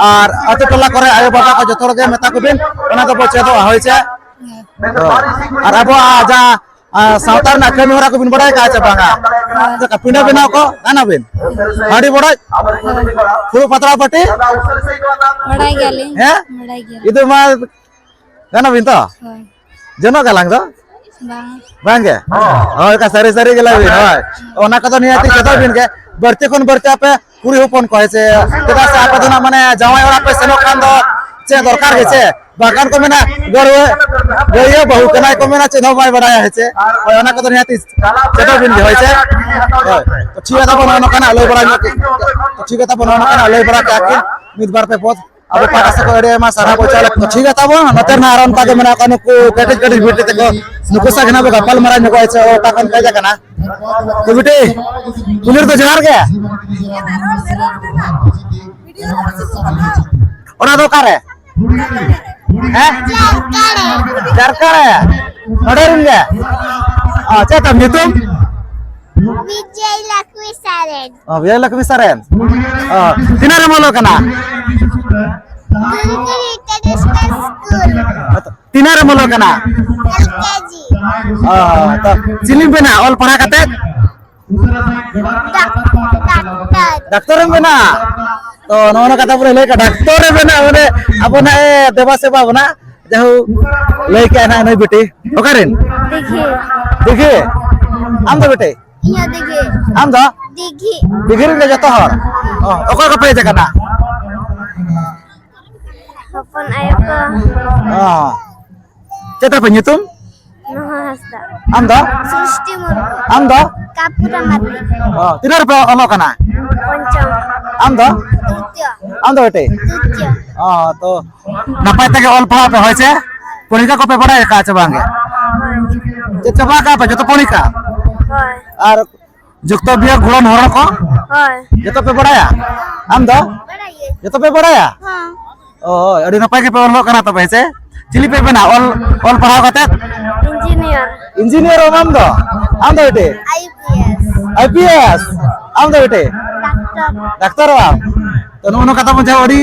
ᱟᱨ ᱟᱛᱳ ᱴᱚᱞᱟ ᱠᱚᱨᱮ ᱟᱭᱳ ᱵᱟᱵᱟ ᱠᱚ ᱡᱚᱛᱚ ᱦᱚᱲ ᱜᱮ ᱢᱮᱛᱟ ᱠᱚᱵᱤᱱ, ᱚᱱᱟ ᱫᱚᱵᱚ ᱪᱮᱫᱚᱜᱼᱟ, ᱦᱳᱭ ᱪᱮ? ᱦᱳᱭ᱾ ᱟᱨ ᱟᱵᱚᱣᱟᱜ ᱡᱟᱦᱟᱸ, ᱟ, ᱥᱟᱶᱛᱟ ᱨᱮᱱᱟᱜ ᱠᱟᱹᱢᱤ ᱦᱚᱨᱟ ᱠᱚᱵᱤᱱ ᱵᱟᱲᱟᱭ ᱟᱠᱟᱫᱼᱟ ᱪᱮ ᱵᱟᱝᱟ? ᱦᱳᱭ᱾ ᱪᱮᱫ ᱞᱮᱠᱟ ᱯᱤᱸᱰᱟᱹ ᱵᱮᱱᱟᱣ ᱠᱚ ᱜᱟᱱ ᱟᱵᱤᱱ? ᱦᱳᱭ᱾ ᱦᱟᱺᱰᱤ ᱵᱚᱰᱚᱡ? ᱦᱳᱭ᱾ ᱯᱷᱩᱲᱩᱜ ᱯᱟᱛᱲᱟ ᱯᱟᱹᱴᱤ? ᱵᱟᱲᱟᱭ ᱜᱮᱭᱟᱞᱤᱧ᱾ ᱦᱮᱸ? ᱵᱟᱲᱟᱭ ᱜᱮᱭᱟᱞᱤᱧ᱾ ᱤᱫᱩ ᱢᱟ ᱜᱟᱱ ᱟᱵᱤᱱ ᱛᱚ? ᱦᱳᱭ᱾ ᱡᱚᱱᱚᱜ ᱜᱟᱞᱟᱝ ᱫᱚ? ᱵᱟᱝ᱾ ᱵᱟᱝ ᱜᱮ? ᱦᱳᱭ, ᱚᱱᱠᱟ ᱥᱟᱹᱨᱤ ᱥᱟᱹᱨᱤ ᱜᱮ ᱞᱟᱹᱭ ᱵᱤᱱ, ᱦᱳᱭ᱾ ᱚᱱᱟ ᱠᱚᱫᱚ ᱱᱤᱦᱟᱹᱛᱤ ᱪᱮᱫᱚᱜ ᱵᱤᱱ ᱜᱮ᱾ ᱵᱟᱹᱲᱛᱤ ᱠᱷᱚᱱ ᱵᱟᱹᱲᱛᱤ ᱟᱯᱮ ᱠᱩᱲᱤ ᱦᱚᱯᱚᱱ ᱠᱚ, ᱦᱮᱸ ᱥᱮ? ᱪᱮᱫᱟᱜ ᱥᱮ ᱟᱯᱮ ᱫᱚ ᱱᱟᱜ ᱢᱟᱱᱮ ᱡᱟᱶᱟᱭ ᱚᱲᱟᱜ ᱯᱮ ᱥᱮᱱᱚᱜ ᱠᱷᱟᱱ ᱫᱚ ᱪᱮᱫ ᱫᱚᱨᱠᱟᱨ ᱜᱮ ᱪᱮ? ᱵᱟᱝᱠᱷᱟᱱ ᱠᱚ ᱢᱮᱱᱟ, "ᱜᱟᱹᱲᱣᱟᱹ, ᱜᱟᱹᱲᱭᱟᱹ ᱵᱟᱹᱦᱩ ᱠᱟᱱᱟᱭ" ᱠᱚ ᱢᱮᱱᱟ, ᱪᱮᱫ ᱦᱚᱸ ᱵᱟᱭ ᱵᱟᱲᱟᱭᱟ, ᱦᱮᱸ ᱪᱮ? ᱦᱳᱭ, ᱚᱱᱟ ᱠᱚᱫᱚ ᱱᱤᱦᱟᱹᱛᱤ ᱪᱮᱫᱚᱜ ᱵᱤᱱ ᱜᱮ, ᱦᱳᱭ ᱪᱮ? ᱦᱳᱭ᱾ ᱛᱚ ᱴᱷᱤᱠ ᱜᱮᱭᱟ ᱛᱟᱵᱚᱱ, ᱱᱚᱜᱼᱚ ᱱᱚᱝᱠᱟᱱᱟᱜ ᱞᱟᱹᱭ ᱵᱟᱲᱟ ᱧᱚᱜ ᱠᱮᱫ, ᱛᱚ ᱴᱷᱤᱠ ᱜᱮᱭᱟ ᱛᱟᱵᱚᱱ, ᱱᱚᱜᱼᱚ ᱱᱚᱝᱠᱟᱱᱟᱜ ᱞᱟᱹᱭ ᱵᱟᱲᱟ ᱠᱮᱫᱼᱟ ᱠᱤᱱ ᱢᱤᱫ ᱵᱟᱨ ᱯᱮ ᱯᱚᱫ᱾ ᱟᱵᱚ ᱯᱟᱦᱴᱟ ᱥᱮᱫ ᱠᱷᱚᱱ ᱟᱹᱰᱤ ᱟᱭᱢᱟ ᱥᱟᱨᱦᱟᱣ ᱵᱚᱱ ᱪᱟᱞ ᱟᱠᱚ᱾ ᱴᱷᱤᱠ ᱜᱮᱭᱟ ᱛᱟᱵᱚᱱ, ᱱᱚᱛᱮ ᱨᱮᱱᱟᱜ ᱟᱨ ᱚᱱᱠᱟ ᱜᱮ ᱢᱮᱱᱟᱜ ᱠᱚᱣᱟ ᱱᱩᱠᱩ ᱠᱟᱹᱴᱤᱡ ᱠᱟᱹᱴᱤᱡ ᱵᱤᱴᱤ ᱛᱟᱠᱚ, ᱱᱩᱠᱩ ᱥᱟᱶ ᱜᱮ ᱱᱟᱜ ᱵᱚ ᱜᱟᱯᱟᱞ ᱢᱟᱨᱟᱣ ᱧᱚᱜᱚᱜᱼᱟ, ᱪᱮ ᱚᱠᱟ ᱠᱷᱚᱱ ᱯᱮ ᱦᱮᱡ ᱟᱠᱟᱱᱟ? ᱛᱚ ᱵᱤᱴᱤ, ᱠᱩᱞᱤ ᱨᱮᱫᱚ ᱡᱚᱦᱟᱨ ᱜᱮ᱾ ᱚᱲᱟᱜ ᱫᱚ ᱚᱠᱟᱨᱮ? ᱦᱮᱸ? ᱡᱟᱨᱠᱟᱲᱟ᱾ ᱱᱚᱰᱮ ᱨᱮᱱ ᱜᱮ? ᱚ, ᱪᱮᱫ ᱛᱟᱢ ᱧᱩᱛᱩᱢ? ᱵᱤᱡᱚᱭ ᱞᱚᱠᱷᱢᱤ ᱥᱚᱨᱮᱱ᱾ ᱚ, ᱵᱤᱡᱚᱭ ᱞᱚᱠᱷᱢᱤ ᱥᱚᱨᱮᱱ᱾ ᱚ, ᱛᱤᱱᱟᱹᱜ ᱨᱮᱢ ᱚᱞᱚᱜ ᱠᱟᱱᱟ? ᱜᱩᱨᱩᱠᱩᱞ ᱤᱱᱴᱟᱨᱱᱮᱥᱱᱟᱞ ᱥᱠᱩᱞ᱾ ᱛᱤᱱᱟᱹᱜ ᱨᱮᱢ ᱚᱞᱚᱜ ᱠᱟᱱᱟ? ᱮᱞ ᱠᱮ ᱡᱤ᱾ ᱚ, ᱛᱚ ᱪᱤᱞᱤᱢ ᱵᱮᱱᱟ ᱚᱞ ᱯᱟᱲᱦᱟᱣ ᱠᱟᱛᱮ? ᱰᱟᱠ-, ᱰᱟᱠᱛᱟᱨ᱾ ᱰᱟᱠᱛᱟᱨ ᱮᱢ ᱵᱮᱱᱟ? ᱛᱚ ᱱᱚᱜᱼᱚ ᱱᱚᱝᱠᱟ ᱛᱟᱯᱚᱨᱮ ᱞᱟᱹᱭ ᱠᱮᱫᱟ, ᱰᱟᱠᱛᱚᱨ ᱨᱮ ᱢᱮᱱᱟᱜ, ᱢᱟᱱᱮ ᱟᱵᱚ ᱱᱟᱜ ᱮ ᱫᱮᱵᱟ ᱥᱮᱵᱟ ᱵᱚᱱᱟ᱾ ᱡᱟᱦᱳ, ᱞᱟᱹᱭ ᱠᱮᱜᱼᱟ ᱱᱟᱜ ᱱᱩᱭ ᱵᱤᱴᱤ᱾ ᱚᱠᱟᱨᱮᱱ? ᱫᱤᱜᱷᱤ᱾ ᱫᱤᱜᱷᱤ? ᱟᱢ ᱫᱚ ᱵᱤᱴᱤ? ᱤᱧ ᱦᱚᱸ ᱫᱤᱜᱷᱤ᱾ ᱟᱢ ᱫᱚ? ᱫᱤᱜᱷᱤ᱾ ᱫᱤᱜᱷᱤ ᱨᱮᱱ ᱜᱮ ᱡᱚᱛᱚ ᱦᱚᱲ? ᱚ, ᱚᱠᱚᱭ ᱠᱚᱯᱮ ᱦᱮᱡ ᱟᱠᱟᱱᱟ? ᱦᱚᱯᱚᱱ ᱟᱭᱳ ᱠᱚ᱾ ᱚ᱾ ᱪᱮᱫ ᱛᱟᱯᱮ ᱧᱩᱛᱩᱢ? ᱱᱚᱦᱟ ᱦᱟᱸᱥᱫᱟ᱾ ᱟᱢ ᱫᱚ? ᱥᱨᱤᱥᱴᱤ ᱢᱩᱨᱢᱩ᱾ ᱟᱢ ᱫᱚ? ᱠᱟᱯᱩᱨᱟ ᱢᱟᱨᱰᱤ᱾ ᱚ, ᱛᱤᱱᱟᱹᱜ ᱨᱮᱯᱮ ᱚᱞᱚᱜ ᱠᱟᱱᱟ? ᱯᱚᱧᱪᱚᱢ᱾ ᱟᱢ ᱫᱚ? ᱛᱨᱤᱛᱤᱭᱚ᱾ ᱟᱢ ᱫᱚ ᱵᱤᱴᱤ? ᱛᱨᱤᱛᱤᱭᱚ᱾ ᱚ, ᱛᱚ ᱱᱟᱯᱟᱭ ᱛᱮᱜᱮ ᱚᱞ ᱯᱟᱲᱦᱟᱣ ᱯᱮ, ᱦᱳᱭ ᱥᱮ? ᱯᱚᱨᱤᱠᱷᱟ ᱠᱚᱯᱮ ᱵᱟᱲᱟᱭ ᱟᱠᱟᱫᱼᱟ ᱪᱮ ᱵᱟᱝ ᱜᱮ? ᱦᱳᱭ᱾ ᱪᱮᱫ ᱪᱟᱵᱟ ᱟᱠᱟᱫ ᱯᱮ ᱡᱚᱛᱚ ᱯᱚᱨᱤᱠᱷᱟ? ᱦᱳᱭ᱾ ᱟᱨ ᱡᱩᱠᱛᱚ ᱵᱤᱭᱳᱜ ᱜᱩᱬᱚᱱ ᱦᱚᱨᱚ ᱠᱚ? ᱦᱳᱭ᱾ ᱡᱚᱛᱚ ᱯᱮ ᱵᱟᱲᱟᱭᱟ? ᱟᱢ ᱫᱚ? ᱵᱟᱲᱟᱭᱟᱹᱧ᱾ ᱡᱚᱛᱚ ᱯᱮ ᱵᱟᱲᱟᱭᱟ? ᱦᱚᱸ᱾ ᱚ, ᱦᱳᱭ, ᱟᱹᱰᱤ ᱱᱟᱯᱟᱭ ᱜᱮᱯᱮ ᱚᱞᱚᱜ ᱠᱟᱱᱟ ᱛᱚᱵᱮ, ᱦᱮᱸ ᱥᱮ? ᱪᱤᱞᱤ ᱯᱮ ᱵᱮᱱᱟ ᱚᱞ, ᱚᱞ ᱯᱟᱲᱦᱟᱣ ᱠᱟᱛᱮ? ᱤᱧᱡᱤᱱᱤᱭᱟᱨ᱾ ᱤᱧᱡᱤᱱᱤᱭᱟᱨ ᱟᱢ ᱫᱚ? ᱟᱢ ᱫᱚ ᱵᱤᱴᱤ? I P S. I P S? ᱟᱢ ᱫᱚ ᱵᱤᱴᱤ? ᱰᱟᱠᱛᱟᱨ᱾ ᱰᱟᱠᱛᱟᱨᱚᱜ ᱟᱢ? ᱛᱚ, ᱱᱚᱜᱼᱚ ᱱᱚᱝᱠᱟ ᱛᱟᱵᱚᱱ ᱡᱟᱦᱟᱸ ᱟᱹᱰᱤ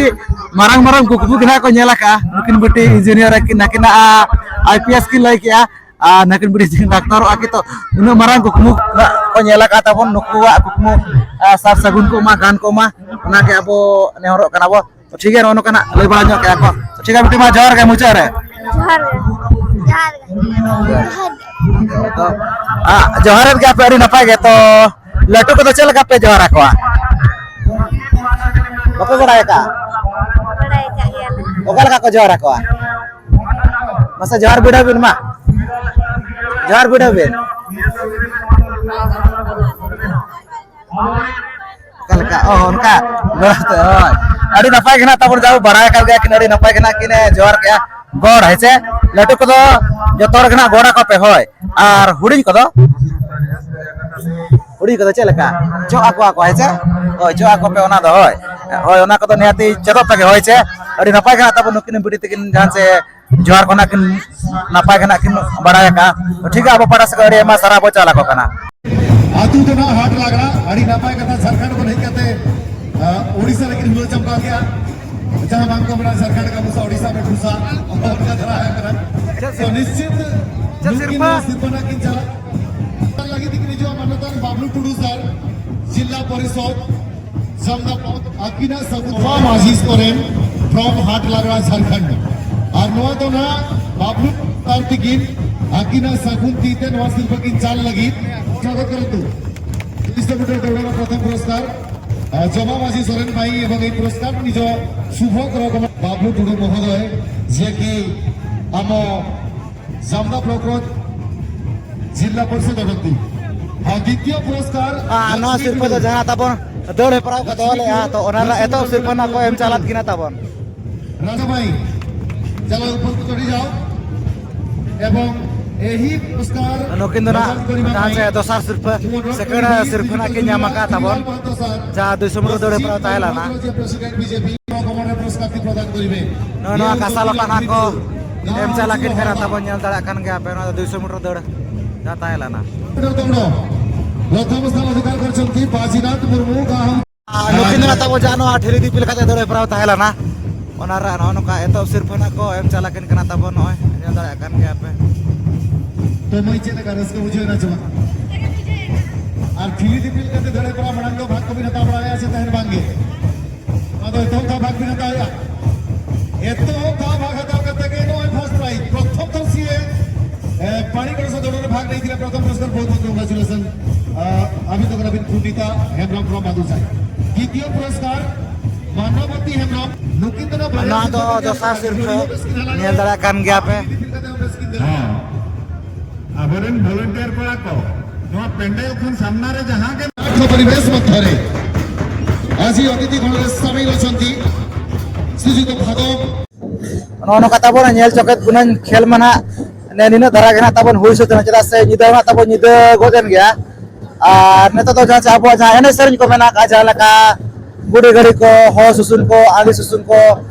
ᱢᱟᱨᱟᱝ ᱢᱟᱨᱟᱝ ᱠᱩᱠᱢᱩ ᱜᱮ ᱱᱟᱦᱟᱜ ᱠᱚ ᱧᱮᱞ ᱟᱠᱟᱫᱼᱟ᱾ ᱱᱩᱠᱤᱱ ᱵᱤᱴᱤ ᱤᱧᱡᱤᱱᱤᱭᱟᱨ ᱟᱹᱠᱤᱱ, ᱱᱟᱹᱠᱤᱱᱟᱜ ᱟᱭ ᱯᱤ ᱮᱥ ᱠᱤᱱ ᱞᱟᱹᱭ ᱠᱮᱜᱼᱟ᱾ ᱟᱨ ᱱᱟᱹᱠᱤᱱ ᱵᱤᱴᱤ ᱰᱟᱠᱛᱟᱨᱚᱜᱼᱟ ᱠᱤ? ᱛᱚ ᱩᱱᱟᱹᱜ ᱢᱟᱨᱟᱝ ᱠᱩᱠᱢᱩ ᱠᱚ ᱧᱮᱞ ᱟᱠᱟᱫ ᱛᱟᱵᱚᱱ, ᱱᱩᱠᱩᱣᱟᱜ ᱠᱩᱠᱢᱩ, ᱟᱨ, ᱥᱟᱨ ᱥᱟᱹᱜᱩᱱ ᱠᱚᱜ ᱢᱟ, ᱜᱟᱱ ᱠᱚᱜ ᱢᱟ, ᱚᱱᱟᱜᱮ ᱟᱵᱚ ᱱᱮᱦᱚᱨᱚᱜ ᱠᱟᱱᱟ ᱵᱚ᱾ ᱛᱚ ᱴᱷᱤᱠ ᱜᱮᱭᱟ, ᱱᱚᱜᱼᱚ ᱱᱚᱝᱠᱟᱱᱟᱜ ᱞᱟᱹᱭ ᱵᱟᱲᱟ ᱧᱚᱜ ᱠᱮᱜᱼᱟ ᱠᱚ᱾ ᱛᱚ ᱴᱷᱤᱠ ᱜᱮᱭᱟ ᱵᱤᱴᱤ, ᱢᱟ ᱡᱚᱦᱟᱨ ᱜᱮ ᱢᱩᱪᱟᱹᱫ ᱨᱮ᱾ ᱡᱚᱦᱟᱨ ᱜᱮ᱾ ᱡᱚᱦᱟᱨ ᱜᱮ᱾ ᱡᱚᱦᱟᱨ ᱜᱮ᱾ ᱛᱚ, ᱟ, ᱡᱚᱦᱟᱨ ᱮᱫ ᱜᱮᱭᱟ ᱯᱮ, ᱟᱹᱰᱤ ᱱᱟᱯᱟᱭ ᱜᱮ᱾ ᱛᱚ ᱞᱟᱹᱴᱩ ᱠᱚᱫᱚ ᱪᱮᱫ ᱞᱮᱠᱟ ᱯᱮ ᱡᱚᱦᱟᱨ ᱟᱠᱚᱣᱟ? ᱵᱟᱯᱮ ᱵᱟᱲᱟᱭ ᱟᱠᱟᱜᱼᱟ? ᱵᱟᱲᱟᱭ ᱟᱠᱟᱫ ᱜᱮᱭᱟᱞᱮ᱾ ᱚᱠᱟ ᱞᱮᱠᱟ ᱠᱚ ᱡᱚᱦᱟᱨ ᱟᱠᱚᱣᱟ? ᱢᱟᱥᱮ ᱡᱚᱦᱟᱨ ᱵᱤᱰᱟᱹᱣ ᱵᱤᱱ ᱢᱟ᱾ ᱡᱚᱦᱟᱨ ᱵᱤᱰᱟᱹᱣ ᱵᱤᱱ᱾ ᱚᱠᱟ ᱞᱮᱠᱟ? ᱚ, ᱚᱱᱠᱟ ᱜᱚᱲ ᱟᱛᱮ, ᱦᱳᱭ᱾ ᱟᱹᱰᱤ ᱱᱟᱯᱟᱭ ᱜᱮ ᱱᱟᱜ ᱛᱟᱵᱚᱱ, ᱡᱟᱦᱳ ᱵᱟᱲᱟᱭ ᱟᱠᱟᱫ ᱜᱮᱭᱟ ᱠᱤᱱ, ᱟᱹᱰᱤ ᱱᱟᱯᱟᱭ ᱜᱮ ᱱᱟᱜ ᱠᱤᱱ, ᱮ, ᱡᱚᱦᱟᱨ ᱠᱮᱜᱼᱟ᱾ ᱜᱚᱲ, ᱦᱮᱸ ᱥᱮ? ᱞᱟᱹᱴᱩ ᱠᱚᱫᱚ ᱡᱚᱛᱚ ᱦᱚᱲ ᱜᱮ ᱱᱟᱜ ᱜᱚᱲ ᱟᱠᱚ ᱯᱮ, ᱦᱳᱭ᱾ ᱟᱨ ᱦᱩᱰᱤᱧ ᱠᱚᱫᱚ? ᱦᱩᱰᱤᱧ ᱠᱚᱫᱚ ᱪᱮᱫ ᱞᱮᱠᱟ? ᱪᱚᱜ ᱟᱠᱚᱣᱟ ᱠᱚ, ᱦᱮᱸ ᱥᱮ? ᱦᱳᱭ, ᱪᱚᱜ ᱟᱠᱚ ᱯᱮ ᱚᱱᱟ ᱫᱚ, ᱦᱳᱭ᱾ ᱦᱳᱭ, ᱚᱱᱟ ᱠᱚᱫᱚ ᱱᱤᱦᱟᱹᱛᱤ ᱪᱮᱫᱚᱜ ᱛᱟᱠᱚ, ᱦᱳᱭ ᱥᱮ? ᱟᱹᱰᱤ ᱱᱟᱯᱟᱭ ᱜᱮ ᱱᱟᱜ ᱛᱟᱵᱚᱱ ᱱᱩᱠᱤᱱ ᱵᱤᱴᱤ ᱛᱟᱹᱠᱤᱱ ᱡᱟᱦᱟᱸ ᱪᱮ ᱡᱚᱦᱟᱨ ᱠᱚ ᱱᱟᱜ ᱠᱤᱱ ᱱᱟᱯᱟᱭ ᱜᱮ ᱱᱟᱜ ᱠᱤᱱ ᱵᱟᱲᱟᱭ ᱟᱠᱟᱫᱼᱟ᱾ ᱴᱷᱤᱠ ᱜᱮᱭᱟ, ᱟᱵᱚ ᱯᱟᱦᱴᱟ ᱥᱮᱫ ᱠᱷᱚᱱ ᱟᱹᱰᱤ ᱟᱭᱢᱟ ᱥᱟᱨᱦᱟᱣ ᱵᱚ ᱪᱟᱞ ᱟᱠᱚ ᱠᱟᱱᱟ᱾ ᱟᱹᱛᱩ ᱫᱚ ᱱᱟᱜ ᱦᱟᱴ ᱞᱟᱜᱽᱲᱟ, ᱟᱹᱰᱤ ᱱᱟᱯᱟᱭ ᱠᱟᱛᱷᱟ, ᱡᱷᱟᱲᱠᱷᱚᱸᱰ ᱠᱷᱚᱱ ᱦᱮᱡ ᱠᱟᱛᱮ, ᱟ, ᱳᱰᱤᱥᱟ ᱨᱮᱠᱤᱱ ᱦᱩᱞᱟᱹ ᱪᱟᱢᱴᱟᱣ ᱠᱮᱜᱼᱟ᱾ ᱡᱟᱦᱟᱸ ᱵᱟᱝ ᱠᱚ ᱢᱮᱱᱟ, ᱡᱷᱟᱲᱠᱷᱚᱸᱰ ᱠᱟ ᱵᱷᱩᱥᱟ, ᱳᱰᱤᱥᱟ ᱢᱮ ᱵᱷᱩᱥᱟ, ᱚᱱᱠᱟ ᱫᱷᱟᱨᱟ ᱦᱩᱭᱩᱜ ᱠᱟᱱᱟ᱾ ᱪᱮᱫ ᱛᱚ ᱱᱤᱥᱪᱤᱛ ᱪᱮᱫ ᱱᱩᱠᱤᱱ ᱥᱤᱨᱯᱟᱹ? ᱱᱚᱣᱟ ᱥᱤᱨᱯᱟᱹ ᱱᱟᱜ ᱠᱤᱱ ᱪᱟᱞᱟᱜ ᱞᱟᱹᱜᱤᱫ ᱛᱮᱠᱤᱱ ᱦᱤᱡᱩᱜᱼᱟ ᱢᱟᱱᱚᱛᱟᱱ ᱵᱟᱵᱞᱩ ᱴᱩᱰᱩ ᱥᱟᱨ, ᱡᱤᱞᱟ ᱯᱚᱨᱤᱥᱚᱫ, ᱥᱟᱢᱱᱟ ᱯᱚᱫ ᱟᱹᱠᱤᱱᱟᱜ ᱥᱟᱹᱜᱩᱱ ᱢᱟᱹᱡᱷᱤ ᱥᱚᱨᱮᱱ from ᱦᱟᱴ ᱞᱟᱜᱽᱲᱟ ᱡᱷᱟᱲᱠᱷᱚᱸᱰ᱾ ᱟᱨ ᱱᱚᱣᱟ ᱫᱚ ᱱᱟᱜ ᱵᱟᱵᱞᱩ ᱟᱨ ᱛᱤᱠᱤᱱ ᱟᱹᱠᱤᱱᱟᱜ ᱥᱟᱹᱜᱩᱱ ᱛᱤ ᱛᱮ ᱱᱚᱣᱟ ᱥᱤᱨᱯᱟᱹ ᱠᱤᱱ ᱪᱟᱞ ᱞᱟᱹᱜᱤᱫ ᱥᱟᱜᱚᱛ ᱠᱚᱨᱚᱱᱛᱩ। ᱛᱤᱨᱤᱥ ᱢᱤᱴᱟᱨ ᱫᱟᱹᱲ ᱨᱮᱱᱟᱜ ᱯᱨᱚᱛᱷᱚᱢ ᱯᱩᱨᱚᱥᱠᱟᱨ, ᱟᱸ, ᱡᱚᱢᱟ ᱢᱟᱹᱡᱷᱤ ᱥᱚᱨᱮᱱ ᱵᱷᱟᱭ ᱮᱵᱚᱝ ᱮᱭ ᱯᱩᱨᱚᱥᱠᱟᱨ ᱱᱤᱡᱚ ᱥᱩᱵᱷᱚ ᱠᱚᱨᱚ ᱠᱚᱢᱟ ᱵᱟᱵᱞᱩ ᱴᱩᱰᱩ ᱢᱚᱦᱳᱫᱚᱭ, ᱡᱮ ᱠᱤ ᱟᱢ ᱡᱟᱢᱫᱟ ᱵᱞᱚᱠ ᱨᱮ ᱡᱤᱞᱞᱟ ᱯᱚᱨᱤᱥᱚᱫ ᱚᱰᱚᱠ ᱫᱤ᱾ ᱟᱨ ᱫᱤᱛᱤᱭᱚ ᱯᱩᱨᱚᱥᱠᱟᱨ ᱟᱨ ᱱᱚᱣᱟ ᱥᱤᱨᱯᱟᱹ ᱫᱚ ᱡᱟᱦᱟᱸ ᱛᱟᱵᱚᱱ ᱫᱟᱹᱲ ᱦᱮᱯᱨᱟᱣ ᱠᱚ ᱫᱚᱦᱚ ᱞᱮᱫᱼᱟ, ᱛᱚ ᱚᱱᱟ ᱨᱮᱱᱟᱜ ᱮᱛᱚᱦᱚᱵ ᱥᱤᱨᱯᱟᱹ ᱱᱟᱜ ᱠᱚ ᱮᱢ ᱪᱟᱞᱟᱜ ᱠᱤᱱᱟ ᱛᱟᱵᱚᱱ᱾ ᱨᱟᱡᱟ ᱵᱷᱟᱭ, ᱪᱟᱞᱟᱣ ᱩᱯᱚᱨ ᱠᱚ ᱪᱚᱲᱤ ᱡᱟᱣ᱾ ᱮᱵᱚᱝ ᱮᱦᱤ ᱯᱩᱨᱚᱥᱠᱟᱨ ᱱᱩᱠᱤᱱ ᱫᱚ ᱱᱟᱜ ᱡᱟᱦᱟᱸ ᱪᱮ ᱫᱚᱥᱟᱨ ᱥᱤᱨᱯᱟᱹ, second ᱥᱤᱨᱯᱟᱹ ᱱᱟᱜ ᱠᱤᱱ ᱧᱟᱢ ᱟᱠᱟᱫ ᱛᱟᱵᱚᱱ, ᱡᱟᱦᱟᱸ ᱫᱩᱭᱥᱚ ᱢᱤᱴᱟᱨ ᱫᱟᱹᱲ ᱦᱮᱯᱨᱟᱣ ᱛᱟᱦᱮᱸ ᱞᱮᱱᱟ᱾ ᱱᱚᱜᱼᱚ ᱱᱚᱣᱟ ᱠᱟᱸᱥᱟ ᱞᱚᱴᱟ ᱱᱟᱜ ᱠᱚ ᱮᱢ ᱪᱟᱞᱟᱜ ᱠᱤᱱ ᱠᱟᱱᱟ ᱛᱟᱵᱚᱱ, ᱧᱮᱞ ᱫᱟᱲᱮᱭᱟᱜ ᱠᱟᱱ ᱜᱮᱭᱟ ᱯᱮ, ᱱᱚᱣᱟ ᱫᱚ ᱫᱩᱭᱥᱚ ᱢᱤᱴᱟᱨ ᱫᱟᱹᱲ ᱡᱟᱦᱟᱸ ᱛᱟᱦᱮᱸ ᱞᱮᱱᱟ᱾ ᱯᱨᱚᱛᱷᱚᱢ ᱥᱛᱷᱟᱱ ᱚᱫᱷᱤᱠᱟᱨ ᱠᱚᱨᱪᱷᱚᱱᱛᱤ ᱵᱟᱡᱤᱱᱟᱛᱷ ᱢᱩᱨᱢᱩ, ᱜᱟᱶ᱾ ᱟᱨ ᱱᱩᱠᱤᱱ ᱫᱚ ᱱᱟᱜ ᱛᱟᱵᱚ ᱡᱟᱦᱟᱸ ᱱᱚᱣᱟ ᱴᱷᱤᱞᱤ ᱫᱤᱯᱤᱞ ᱠᱟᱛᱮ ᱫᱟᱹᱲ ᱦᱮᱯᱨᱟᱣ ᱛᱟᱦᱮᱸ ᱞᱮᱱᱟ, ᱚᱱᱟ ᱨᱮ ᱱᱚᱜᱼᱚ ᱱᱚᱝᱠᱟ ᱮᱛᱚᱦᱚᱵ ᱥᱤᱨᱯᱷᱟᱹ ᱱᱟᱜ ᱠᱚ ᱮᱢ ᱪᱟᱞᱟᱜ ᱠᱤᱱ ᱠᱟᱱᱟ ᱛᱟᱵᱚᱱ, ᱱᱚᱜᱼᱚᱭ ᱧᱮᱞ ᱫᱟᱲᱮᱭᱟᱜ ᱠᱟᱱ ᱜᱮᱭᱟ ᱯᱮ᱾ ᱛᱚ ᱢᱟᱹᱭ, ᱪᱮᱫ ᱞᱮᱠᱟ ᱨᱟᱹᱥᱠᱟᱹ ᱵᱩᱡᱷᱟᱹᱣ ᱮᱱᱟ ᱪᱮ ᱵᱟᱝ? ᱟᱨ ᱴᱷᱤᱞᱤ ᱫᱤᱯᱤᱞ ᱠᱟᱛᱮ ᱫᱟᱹᱲ ᱦᱮᱯᱨᱟᱣ ᱢᱟᱲᱟᱝ ᱫᱚ ᱵᱷᱟᱜᱽ ᱠᱚᱵᱤᱱ ᱦᱟᱛᱟᱣ ᱵᱟᱲᱟ ᱞᱮᱫᱼᱟ ᱥᱮ ᱛᱟᱦᱮᱱ ᱵᱟᱝ ᱜᱮ? ᱱᱚᱣᱟ ᱫᱚ ᱮᱛᱚᱦᱚᱵ ᱫᱷᱟᱣ ᱵᱷᱟᱜᱽ ᱵᱤᱱ ᱦᱟᱛᱟᱣᱮᱫᱼᱟ᱾ ᱮᱛᱚᱦᱚᱵ ᱫᱷᱟᱣ ᱵᱷᱟᱜᱽ ᱦᱟᱛᱟᱣ ᱠᱟᱛᱮ ᱜᱮ ᱱᱚᱜᱼᱚᱭ first prize, ᱯᱨᱚᱛᱷᱚᱢ ᱛᱚᱞ ᱥᱤᱭᱮ, ᱮ, ᱯᱟᱹᱲᱤ ᱜᱚᱲᱚ ᱥᱮ ᱫᱚᱲᱚ ᱨᱮ ᱵᱷᱟᱜᱽ ᱞᱟᱹᱭ ᱠᱮᱫᱟ, ᱯᱨᱚᱛᱷᱚᱢ ᱯᱩᱨᱚᱥᱠᱟᱨ, ᱵᱚᱦᱩᱛ ᱵᱚᱦᱩᱛ congratulation᱾ ᱟ, ᱟᱹᱵᱤᱱ ᱫᱚ ᱠᱟᱱᱟ ᱵᱤᱱ ᱯᱩᱱᱰᱤᱛᱟ ᱦᱮᱢᱵᱨᱚᱢ from ᱢᱟᱫᱩᱥᱟᱭ᱾ ᱫᱤᱛᱤᱭᱚ ᱯᱩᱨᱚᱥᱠᱟᱨ, ᱢᱟᱱᱟᱵᱚᱛᱤ ᱦᱮᱢᱵᱨᱚᱢ, ᱱᱩᱠᱤᱱ ᱫᱚ ᱱᱚᱣᱟ ᱫᱚ ᱫᱚᱥᱟᱨ ᱥᱤᱨᱯᱷᱟᱹ, ᱧᱮᱞ ᱫᱟᱲᱮᱭᱟᱜ ᱠᱟᱱ ᱜᱮᱭᱟ ᱯᱮ᱾ ᱦᱮᱸ᱾ ᱟᱵᱚᱨᱮᱱ volunteer ᱠᱚᱲᱟ ᱠᱚ ᱱᱚᱣᱟ ᱯᱮᱱᱰᱮᱞ ᱠᱷᱚᱱ ᱥᱟᱢᱱᱟ ᱨᱮ ᱡᱟᱦᱟᱸ ᱜᱮ ᱯᱚᱨᱤᱵᱮᱥ ᱢᱚᱫᱽᱫᱷᱚᱨᱮ ᱟᱡᱤ ᱚᱛᱤᱛᱷᱤ ᱜᱚᱬᱚᱨᱮ ᱥᱟᱢᱤᱞ ᱚᱪᱷᱚᱱᱛᱤ ᱥᱨᱤᱡᱩᱛᱚ ᱵᱷᱟᱫᱚᱵ᱾ ᱱᱚᱜᱼᱚ ᱱᱚᱝᱠᱟ ᱛᱟᱵᱚᱱ ᱧᱮᱞ ᱪᱚᱠᱮᱫ ᱜᱩᱱᱟᱹᱧ ᱠᱷᱮᱞ ᱢᱟ ᱱᱟᱦᱟᱜ ᱱᱮ ᱱᱤᱱᱟᱹᱜ ᱫᱷᱟᱨᱟ ᱜᱮ ᱱᱟᱦᱟᱜ ᱛᱟᱵᱚᱱ ᱦᱩᱭ ᱥᱟᱹᱛ ᱮᱱᱟ, ᱪᱮᱫᱟᱜ ᱥᱮ ᱧᱤᱫᱟᱹ ᱦᱚᱸ ᱱᱟᱦᱟᱜ ᱛᱟᱵᱚᱱ ᱧᱤᱫᱟᱹ ᱜᱚᱫ ᱮᱱ ᱜᱮᱭᱟ᱾ ᱟᱨ ᱱᱤᱛᱚᱜ ᱫᱚ ᱡᱟᱦᱟᱸ ᱪᱮ ᱟᱵᱚᱣᱟᱜ ᱡᱟᱦᱟᱸ ᱮᱱᱮᱡ ᱥᱮᱨᱮᱧ ᱠᱚ ᱢᱮᱱᱟᱜ ᱟᱠᱟᱫ, ᱡᱟᱦᱟᱸ ᱞᱮᱠᱟ ᱵᱩᱰᱷᱤ ᱜᱟᱹᱲᱤ ᱠᱚ, ᱦᱚᱲ ᱥᱩᱥᱩᱱ ᱠᱚ, ᱟᱹᱰᱤ ᱥᱩᱥᱩᱱ ᱠᱚ,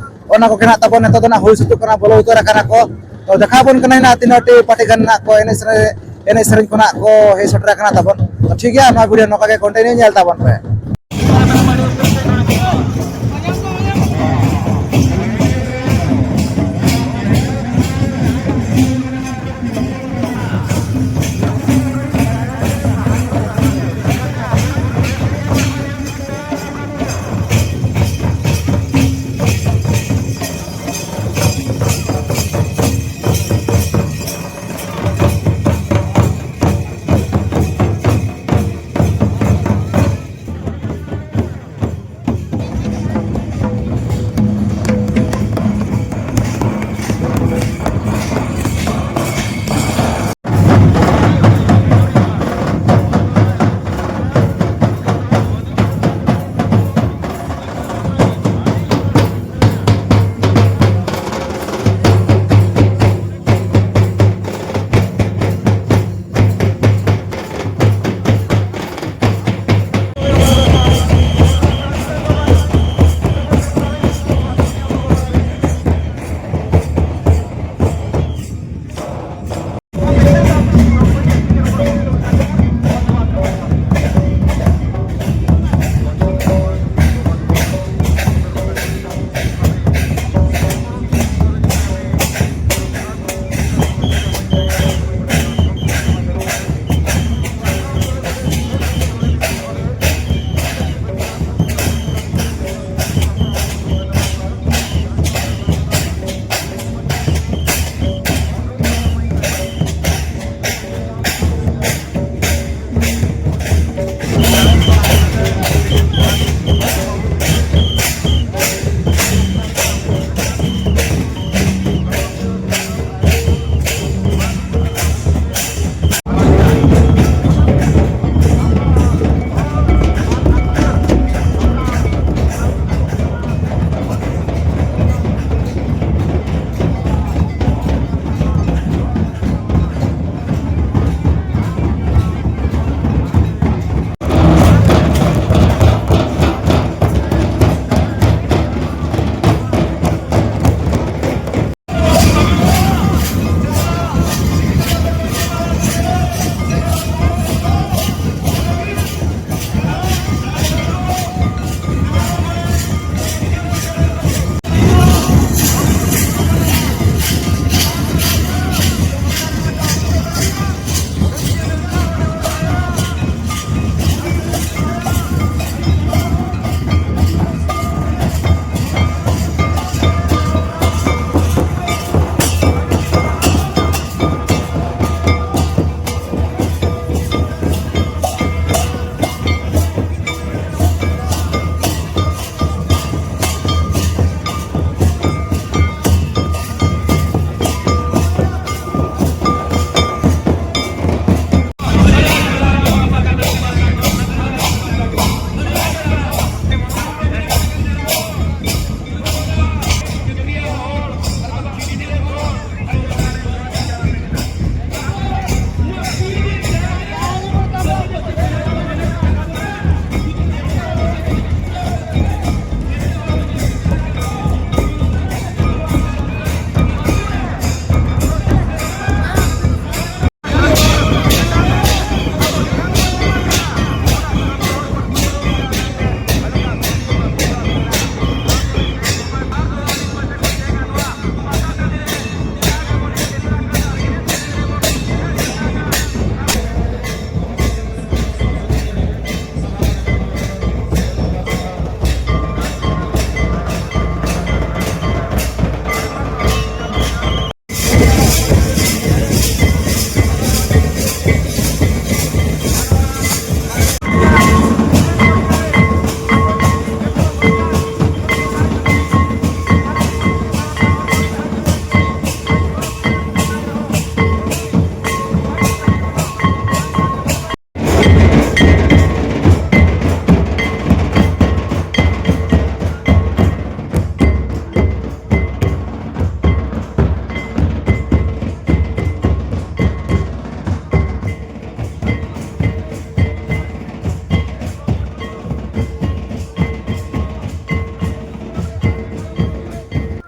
ᱚᱱᱟ ᱠᱚᱜᱮ ᱱᱟᱦᱟᱜ ᱛᱟᱵᱚᱱ ᱱᱤᱛᱚᱜ ᱫᱚ ᱱᱟᱦᱟᱜ ᱦᱩᱭ ᱥᱟᱹᱛᱚᱜ ᱠᱟᱱᱟ, ᱵᱚᱞᱚ ᱩᱛᱟᱹᱨ ᱟᱠᱟᱱᱟ ᱠᱚ᱾ ᱛᱚ ᱫᱮᱠᱷᱟᱣ ᱟᱵᱚᱱ ᱠᱟᱱᱟᱭ ᱱᱟᱦᱟᱜ ᱛᱤᱱᱟᱹᱜ ᱴᱤ ᱯᱟᱹᱴᱤ ᱜᱟᱱ ᱱᱟᱦᱟᱜ ᱠᱚ ᱮᱱᱮᱡ ᱥᱮᱨᱮᱧ, ᱮᱱᱮᱡ ᱥᱮᱨᱮᱧ ᱠᱚ ᱱᱟᱦᱟᱜ ᱠᱚ ᱦᱮᱡ ᱥᱮᱴᱮᱨ ᱟᱠᱟᱱᱟ ᱛᱟᱵᱚᱱ᱾ ᱛᱚ ᱴᱷᱤᱠ ᱜᱮᱭᱟ, ᱱᱚᱣᱟ video ᱱᱚᱝᱠᱟ ᱜᱮ continue ᱧᱮᱞ ᱛᱟᱵᱚᱱ ᱯᱮ᱾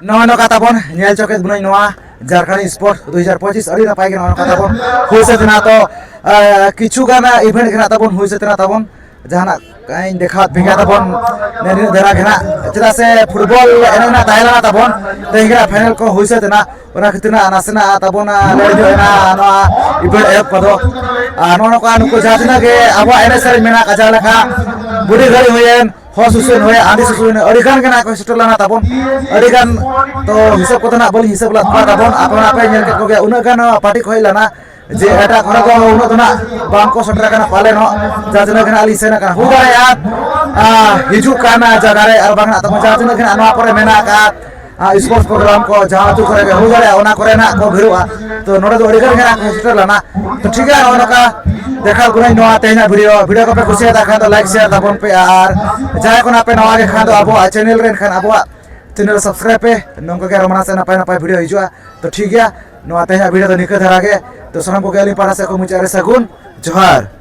ᱱᱚᱜᱼᱚᱭ ᱱᱚᱝᱠᱟ ᱛᱟᱵᱚᱱ ᱧᱮᱞ ᱪᱚ ᱠᱮᱫ ᱵᱚᱱᱟᱹᱧ ᱱᱚᱣᱟ ᱡᱷᱟᱲᱠᱷᱚᱸᱰ ᱥᱯᱳᱨᱴ ᱫᱩ ᱦᱟᱡᱟᱨ ᱯᱚᱸᱪᱤᱥ, ᱟᱹᱰᱤ ᱱᱟᱯᱟᱭ ᱜᱮ ᱱᱚᱜᱼᱚᱭ ᱱᱚᱝᱠᱟ ᱛᱟᱵᱚᱱ ᱦᱩᱭ ᱥᱟᱹᱛ ᱮᱱᱟ᱾ ᱛᱚ ᱟᱸ, ᱠᱤᱪᱷᱩ ᱜᱟᱱ ᱤᱵᱷᱮᱱᱴ ᱜᱮ ᱱᱟᱜ ᱛᱟᱵᱚᱱ ᱦᱩᱭ ᱥᱟᱹᱛ ᱮᱱᱟ ᱛᱟᱵᱚᱱ, ᱡᱟᱦᱟᱱᱟᱜ ᱤᱧ ᱫᱮᱠᱷᱟᱣᱟᱫ ᱯᱮ ᱜᱮᱭᱟ ᱛᱟᱵᱚᱱ ᱱᱤᱱᱟᱹᱜ ᱫᱷᱟᱨᱟ ᱜᱮ ᱱᱟᱜ, ᱪᱮᱫᱟᱜ ᱥᱮ ᱯᱷᱩᱴᱵᱚᱞ ᱮᱱᱮᱡ ᱨᱮᱱᱟᱜ ᱛᱟᱦᱮᱸ ᱞᱮᱱᱟ ᱛᱟᱵᱚᱱ, ᱛᱮᱦᱮᱧ ᱜᱮ ᱱᱟᱜ ᱯᱷᱟᱭᱱᱮᱞ ᱠᱚ ᱦᱩᱭ ᱥᱟᱹᱛ ᱮᱱᱟ, ᱚᱱᱟ ᱠᱷᱟᱹᱛᱤᱨ ᱱᱟᱜ ᱱᱟᱥᱮᱱᱟᱜ ᱛᱟᱵᱚᱱ ᱞᱮᱴ ᱧᱚᱜ ᱮᱱᱟ ᱱᱚᱣᱟ ᱤᱵᱷᱮᱱᱴ ᱮᱦᱚᱵ ᱠᱚᱫᱚ᱾ ᱟᱨ ᱱᱚᱜᱼᱚ ᱱᱚᱝᱠᱟ ᱱᱩᱠᱩ ᱡᱟᱦᱟᱸ ᱛᱤᱱᱟᱹᱜ ᱜᱮ ᱟᱵᱚᱣᱟᱜ ᱮᱱᱮᱡ ᱥᱮᱨᱮᱧ ᱢᱮᱱᱟᱜ ᱟᱠᱟᱫ, ᱡᱟᱦᱟᱸ ᱞᱮᱠᱟ ᱵᱩᱰᱷᱤ ᱜᱷᱟᱹᱲᱤ ᱦᱩᱭᱮᱱ, ᱦᱚᱸ ᱥᱩᱥᱩᱱ ᱦᱩᱭ, ᱟᱹᱰᱤ ᱥᱩᱥᱩᱱ ᱦᱩᱭ, ᱟᱹᱰᱤ ᱜᱟᱱ ᱜᱮ ᱱᱟᱜ ᱠᱚ ᱥᱮᱴᱮᱨ ᱞᱮᱱᱟ ᱛᱟᱵᱚᱱ, ᱟᱹᱰᱤ ᱜᱟᱱ᱾ ᱛᱚ ᱦᱤᱥᱟᱹᱵ ᱠᱚᱫᱚ ᱱᱟᱜ ᱵᱟᱹᱞᱤᱧ ᱦᱤᱥᱟᱹᱵ ᱞᱮᱫ ᱠᱚᱣᱟ ᱛᱟᱵᱚᱱ, ᱟᱯᱮ ᱚᱱᱟ ᱯᱮ ᱧᱮᱞ ᱠᱮᱫ ᱠᱚᱜᱮᱭᱟ, ᱩᱱᱟᱹᱜ ᱜᱟᱱ ᱯᱟᱨᱴᱤ ᱠᱚ ᱦᱮᱡ ᱞᱮᱱᱟ ᱡᱮ ᱮᱴᱟᱜ ᱠᱚᱨᱮ ᱫᱚ ᱩᱱᱟᱹᱜ ᱫᱚ ᱱᱟᱜ ᱵᱟᱝ ᱠᱚ ᱥᱮᱴᱮᱨ ᱟᱠᱟᱱᱟ ᱯᱟᱞᱮᱱ ᱦᱚᱸ, ᱡᱟᱦᱟᱸ ᱛᱤᱱᱟᱹᱜ ᱜᱮ ᱱᱟᱜ ᱞᱤᱧ ᱥᱮᱱ ᱟᱠᱟᱱᱟ᱾ ᱦᱩᱭ ᱫᱟᱲᱮᱭᱟᱜᱼᱟ ᱟᱨ ᱦᱤᱡᱩᱜ ᱠᱟᱱ ᱡᱟᱭᱜᱟ ᱨᱮ ᱟᱨ ᱵᱟᱝ ᱱᱟᱜ ᱛᱟᱵᱚᱱ ᱡᱟᱦᱟᱸ ᱛᱤᱱᱟᱹᱜ ᱜᱮ ᱱᱟᱜ ᱱᱚᱣᱟ ᱠᱚᱨᱮ ᱢᱮᱱᱟᱜ ᱟᱠᱟᱫ ᱥᱯᱳᱨᱴᱥ ᱯᱨᱳᱜᱨᱟᱢ ᱠᱚ ᱡᱟᱦᱟᱸ ᱟᱹᱛᱩ ᱠᱚᱨᱮ ᱜᱮ ᱦᱩᱭ ᱫᱟᱲᱮᱭᱟᱜᱼᱟ, ᱚᱱᱟ ᱠᱚᱨᱮ ᱱᱟᱜ ᱠᱚ ᱵᱷᱤᱲᱚᱜᱼᱟ᱾ ᱛᱚ ᱱᱚᱰᱮ ᱫᱚ ᱟᱹᱰᱤ ᱜᱟᱱ ᱜᱮ ᱱᱟᱜ ᱠᱚ ᱥᱮᱴᱮᱨ ᱞᱮᱱᱟ᱾ ᱛᱚ ᱴᱷᱤᱠ ᱜᱮᱭᱟ, ᱱᱚᱜᱼᱚ ᱱᱚᱝᱠᱟ ᱫᱮᱠᱷᱟᱣ ᱠᱚ ᱱᱚᱣᱟ ᱛᱮᱦᱮᱧᱟᱜ ᱵᱷᱤᱰᱤᱭᱳ᱾ ᱵᱷᱤᱰᱤᱭᱳ ᱠᱚᱯᱮ ᱠᱩᱥᱤᱭᱟᱫᱟ ᱠᱷᱟᱱ ᱫᱚ ᱞᱟᱭᱤᱠ ᱥᱮᱭᱟᱨ ᱛᱟᱵᱚᱱ ᱯᱮ, ᱟᱨ ᱡᱟᱦᱟᱸᱭ ᱠᱚ ᱱᱟᱜ ᱯᱮ ᱱᱟᱣᱟ ᱜᱮ ᱠᱷᱟᱱ ᱫᱚ ᱟᱵᱚᱣᱟᱜ ᱪᱮᱱᱮᱞ ᱨᱮᱱ ᱠᱷᱟᱱ ᱟᱵᱚᱣᱟᱜ ᱪᱮᱱᱮᱞ ᱥᱟᱵᱥᱠᱨᱟᱭᱤᱵ ᱯᱮ, ᱱᱚᱝᱠᱟ ᱜᱮ ᱟᱨᱚ ᱢᱟᱲᱟᱝ ᱥᱮᱫ ᱱᱟᱯᱟᱭ ᱱᱟᱯᱟᱭ ᱵᱷᱤᱰᱤᱭᱳ ᱦᱤᱡᱩᱜᱼᱟ᱾ ᱛᱚ ᱴᱷᱤᱠ ᱜᱮᱭᱟ, ᱱᱚᱣᱟ ᱛᱮᱦᱮᱧᱟᱜ ᱵᱷᱤᱰᱤᱭᱳ ᱫᱚ ᱱᱤᱝᱠᱟᱹ ᱫᱷᱟᱨᱟ ᱜᱮ᱾ ᱛᱚ ᱥᱟᱱᱟᱢ ᱠᱚᱜᱮ ᱟᱹᱞᱤᱧ ᱯᱟᱦᱴᱟ ᱥᱮᱫ ᱠᱷᱚᱱ ᱢᱩᱪᱟᱹᱫ ᱨᱮ ᱥᱟᱹᱜᱩᱱ ᱡᱚᱦᱟᱨ᱾